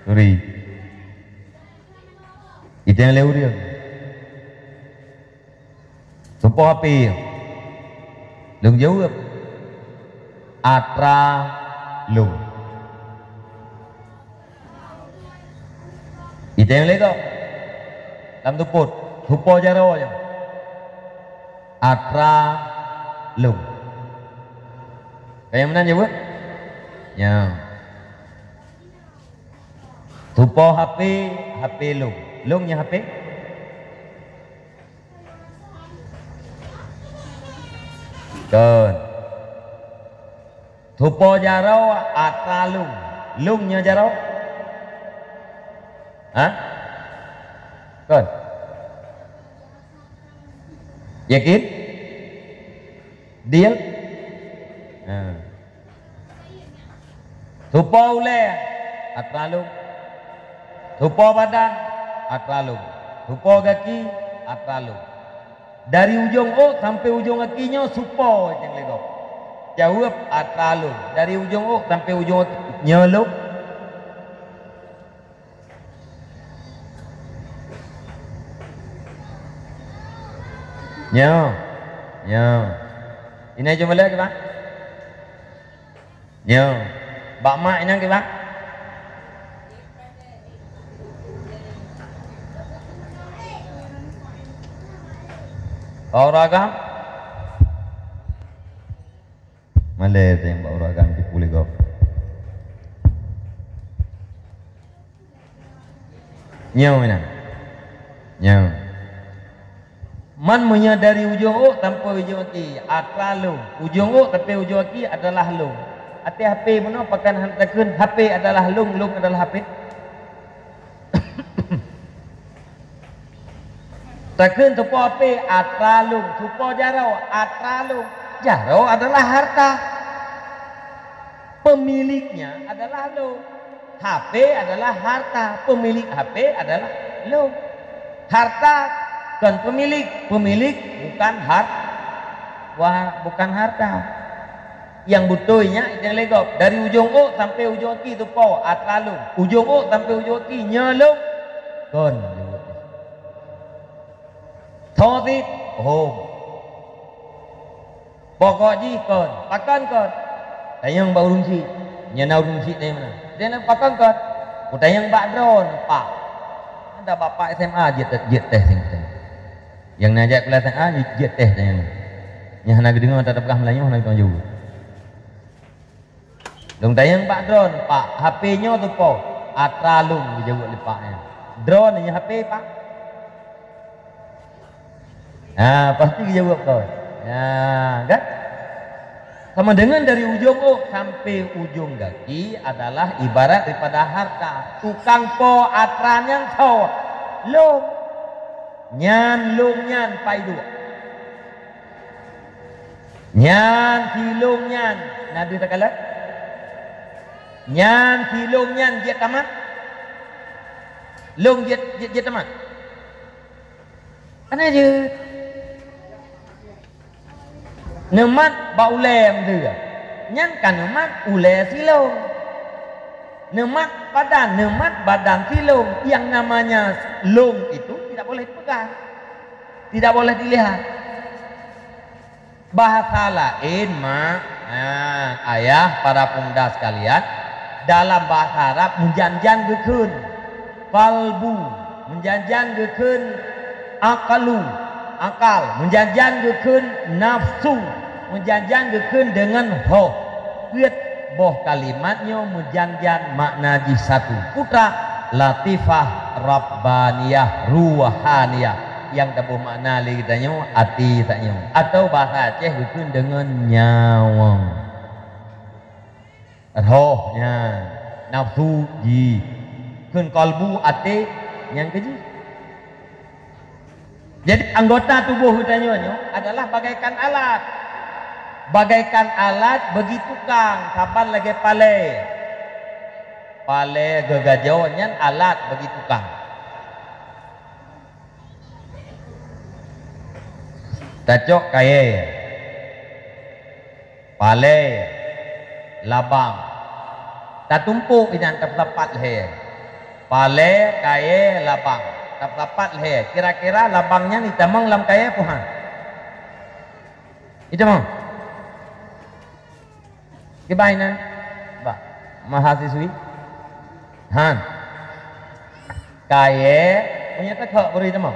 Turi. Iteng lé ureuëng. Soe po H P? Lôn jaweueb. Atra lông. Iteng lé gob. Lam tupot. Soe po jaroe nyoe? Atra lông. Ka nyang meunan jaweueb? Nyoe. Soe po H P, H P lông. Lông nyoe H P? Kon. Soe po jaroe atra lông. Lông nyoe jaroe? Hah? Kon. Yakin? Deal? Ha. Soe po ulée, atra lông. Soe po badan, atra lông. Soe po gaki, atra lông. Dari ujong ôk sampoe ujong gaki nyoe soe po nyang lé gob? Jaweueb, atra lông. Dari ujong ôk sampoe ujong gaki nyoe lông. Nyoe. Nyoe. Inan jumlah ke, Bang? Nyoe, bak mak inong kiban? Bak ureueng agam? Malée teuh bak ureueng agam jipulih gob. Nyoe meunan. Nyoe. Man meunyoe dari ujong ôk sampoe ujong aki, atra lông. Ujong ôk sampoe ujong aki adalah lông. Até H P meunoe pakon hana takheun H P adalah lông, lông adalah H P? Takheun tupo H P atra lông, tupo jaroe atra lông. Jaroe adalah harta. Pemiliknya adalah lông. H P adalah harta, pemilik H P adalah lông. Harta kon pemilik, pemilik bukan har-, wah, bukan harta. Nyang beutôi nyan idéh lé gob, dari ujong ôk sampoe ujong aki tupo atra lông, ujong ôk sampoe ujong aki nyoe lông. Kon. Tho cit, hom. Pokok jih kon, pakon kon? Tanyong bak ureueng chik. Nyan na ureueng chik tanyong meunan. Dia na pakon kon? Kutanyong bak droeneuh, Pak. Ada bapak S M A jeuet, jeuet tes nyan. Nyang na jak kuliah S M A jeuet tes tanyong. Nyang hana geudeungoe, tak peugah Meulayu, hana geudeungoe jaweueb. Lôn tanyong bak droeneuh, Pak, H P nyoe tupo? Atra lông, geujaweueb lé pak nyan. Droeneuh nyoe H P, Pak? Ha, pasti geujaweueb kon. Ya, kan? Sama dengan dari ujong ôk sampai ujong gaki adalah ibarat daripada harta. Tukang po atra nyan soe? Lông. Nyan lông nyan pai duek. Nyan si lông nyan na deuh takalon? Nyan si lông nyan jeuet tamat? Lông jeuet, jeuet, jeuet tamat? Hana jeuet. Neumat bak ulée meudeuh. Nyan ka neumat ulée si lông. Neumat badan, neumat badan si lông. Yang namanya lông itu tidak boleh dipegang. Tidak boleh dilihat. Bahasa laén, mak, ha, ayah, para pemuda sekalian, dalam bahasa Arab meujan-jan geukheun qalbu, meujan-jan geukheun aqlu, akal, meujan-jan geukheun nafsu, meujan-jan geukheun deungon roh. Peuet boh kalimat nyoe meujan-jan makna jih satu. Putra latifah rabbaniyah ruhaniyah. Nyang taboh makna lé geutanyoe até tanyoe. Atau bahasa Aceh geukheun deungon nyawöng. Roh nyan, nafsu jih. Kheun kalbu até nyang keujih. Jadi anggota tuboh geutanyoe nyoe adalah bagaikan alat. Bagaikan alat bagi tukang, saban lagée palée. Palée geugajoe nyan alat bagi tukang. Tacok kayée, palée, labang. Tatumpôk inan tapeusapat lhée. Palée, kayée, labang. Tapeusapat lhée. Kira-kira labang nyan itamong lam kayée peue han? Itamong. Kiban inan, bah, mahasiswi? Han. Kayée, meunyoe teukhok bri teuma.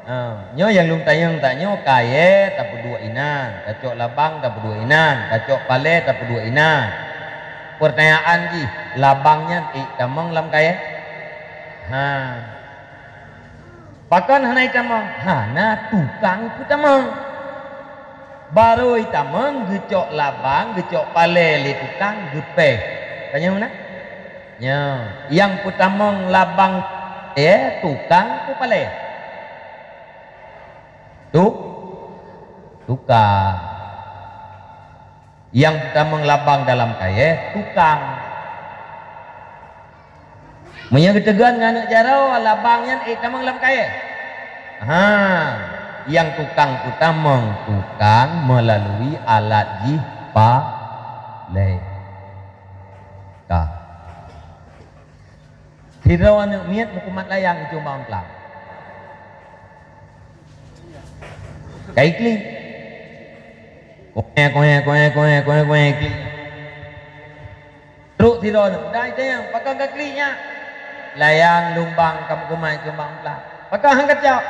Ha, nyoe nyang lôn tanyong tanyoe kayée tapeuduek inan, tacok labang tapeuduek inan, tacok palée tapeuduek inan. Pertanyaan jih, labang nyan ék tamong lam kayée? Ha. Pakon hana itamong? Hana tukang peutamong. Barô itamong geucok labang, geucok palée lé tukang geupéh. Tanyong na? Nyoe, nyang peutamong labang, eh, tukang peupalée. Tu, tukang. Nyang peutamong labang dalam kayée, tukang. Meunyoe geuteugon ngon aneuk jaroe, labang nyan ék tamong lam kayée. Ha, nyang tukang peutamong, tukang meulalu alat jih palée. Ka. Sidroe aneuk miet meukumat layang i cuma ongklang. Kai klik. Koe, koe, koe, koe, koe, koe, klik. Trok sidroe aneuk muda jitanyong, "Pakon ka klik nyak?" "Layang lumbang ka meukeumai keu mak meuplak." "Pakon han kacok?"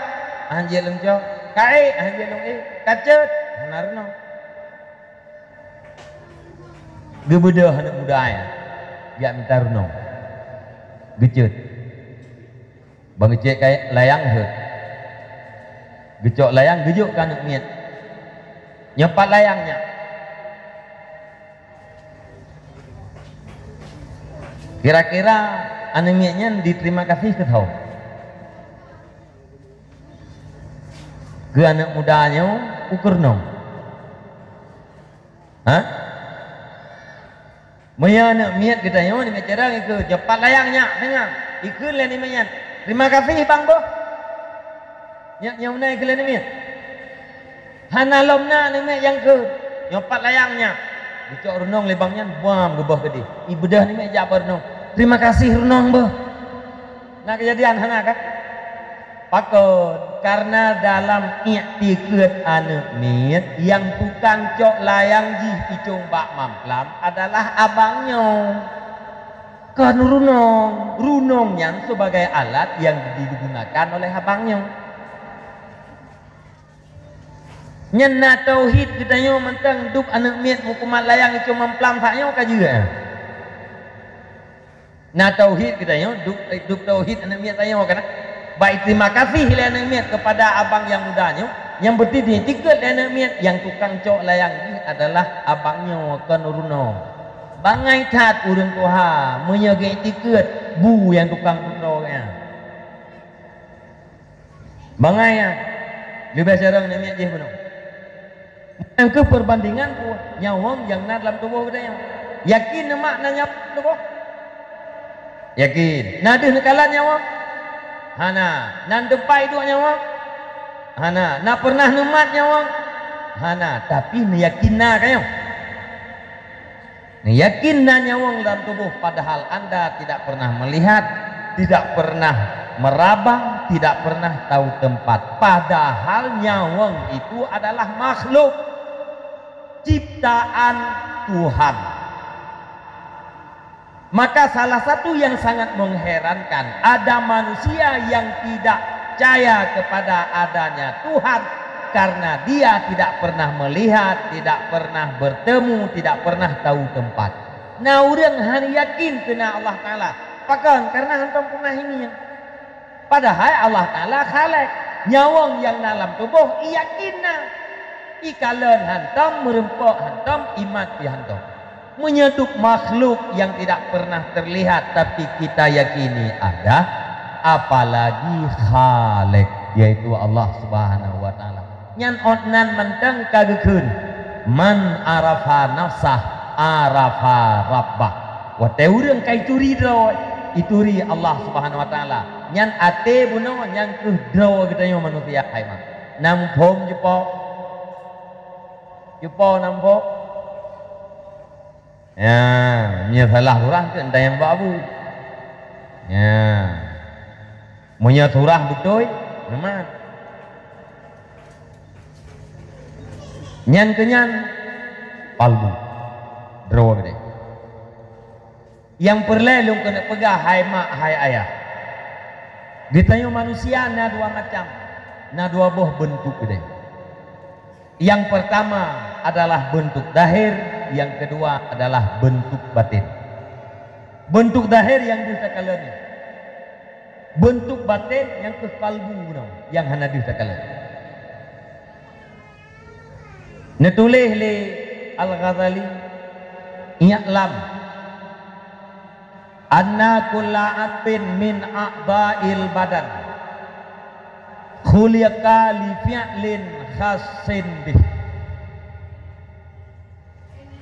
"Han jeuet lôn cok." "Ka ék?" "Han jeuet lôn ék." "Ka cot?" "Hana runoe." Geubeudôh aneuk muda nyan, jak mita runoe. Geucot. Ban geucok layang, hot. Geucok layang, geujok keu aneuk miet. "Nyoe pat layang nyak." Kira-kira aneuk miet nyan diterima kasih keu soe? Keu aneuk muda nyoe, keu runoe? Hah? Meunyoe aneuk miet geutanyoe, aneuk miet carông ikheun, "Nyoe pat layang nyak, deungon." Ikheun lé aneuk miet nyan, "Terima kasih bang boh." Nyak nyoe na ikheun lé aneuk miet. Hana lom na aneuk miet nyang kheun, "Nyoe pat layang nyak." Geucok runoe lé bang nyan, bam, geubôh keudeh. Ibeudôh aneuk miet jak bak runoe, "Terima kasih runoe boh." Na keujadian hana kah? Pakon? Karena dalam iktikeuet aneuk miet, nyang tukang cok layang jih icong bak mamplam adalah abang nyoe. Kon runong. Runong nyan sebagai alat yang digunakan oleh abang nyoe. Nyan na tauhid geutanyoe mantong, dub aneuk miet meukumat layang icong mamplam sak nyoe ka jeuet. Na tauhid geutanyoe, dub, dub tauhid aneuk miet tanyoe kana. Baik terima kasih lé aneuk miet kepada abang nyang muda nyoe, nyang beuti ditikeuet lé aneuk miet nyang tukang cok layang jih adalah abang nyoe kon runoe. Bangai that ureuëng tuha meunyoe geutikeuet bu nyang tukang putroe nyan. Bangai nyan, leubeh carông aneuk miet jih bunoe. Nyang keuh perbandingan peue? Nyawöng nyang na dalam tuboh geutanyoe. Yakin neumat na nyawöng tuboh? Yakin. Na deuh neukalon nyawöng? Hana. Na teumpat iduek nyawöng? Hana. Na peureunah neumat nyawöng? Hana. Tapi neuyakin na ka nyoe. Yakin na nyawöng dalam tuboh, padahal anda tidak pernah melihat, tidak pernah meraba, tidak pernah tahu tempat. Padahal nyawöng itu adalah makhluk ciptaan Tuhan. Maka salah satu yang sangat mengherankan, ada manusia yang tidak percaya kepada adanya Tuhan karena dia tidak pernah melihat, tidak pernah bertemu, tidak pernah tahu tempat. Na ureuëng hana yakin keu na Allah Taala. Pakon? Karena hantom pernah ingieng. Padahai Allah Taala khalek. Nyawöng nyang na lam tuboh iyakin na. Ikalon hantom, meureumpok hantom, imat pih hantom. Meunyoe dub makhluk yang tidak pernah terlihat tapi kita yakini ada, apalagi Khalik, yaitu Allah Subhanahu wa Ta'ala. Nyan ot nan mantong ka geukheun, "Man arafa nafsah, arafa rabbah." Watée ureuëng ka ituri droe, ituri Allah Subhanahu wa Ta'ala. Nyan até bunoe nyang keuh droe geutanyoe manusia hai ma. Na muphom jeupo? Jeupo na muphom? Ya, meunyoe salah surah keu entah nyang babu. Ya. Meunyoe surah beutôi, neumat. Nyan keu nyan, palbu. Droe geude. Nyang peureulée lôn keuneuk peugah hai mak, hai ayah. Geutanyoe manusia na dua macam, na dua boh beuntuk geude. Yang pertama adalah bentuk zahir, yang kedua adalah bentuk batin. Bentuk zahir nyang deuh takalon nyoe. Bentuk batin nyang keuh kalbu nyoe, nyang hana deuh takalon. Neutuléh lé Al-Ghazali, "I'lam anna kulla 'adwin min a'dha'il badan khuliqa li fi'lin khassin bih."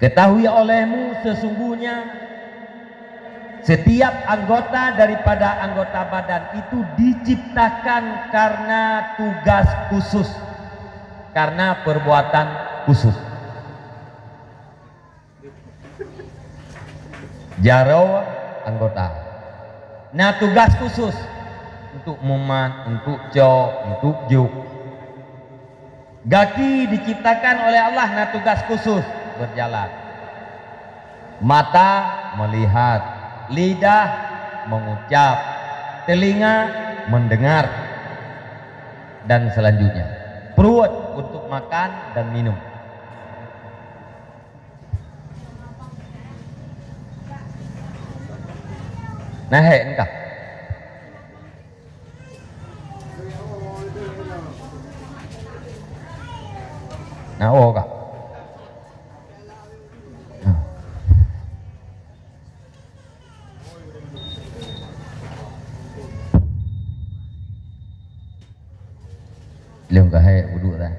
Ketahui olehmu sesungguhnya setiap anggota daripada anggota badan itu diciptakan karena tugas khusus, karena perbuatan khusus. Jaroe anggota na tugas khusus untuk mumat, untuk cok, untuk juk. Gaki diciptakan oleh Allah na tugas khusus, berjalan. Mata melihat, lidah mengucap, telinga mendengar, dan selanjutnya perut untuk makan dan minum. Nah, hek engkah. Nah, oh, kak. Nah. Leuh ka hek uduk dah.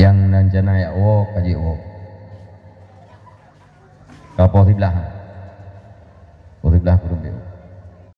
Nyang nan jana yak woe, ka jeuet woe. Ka poh siblaih.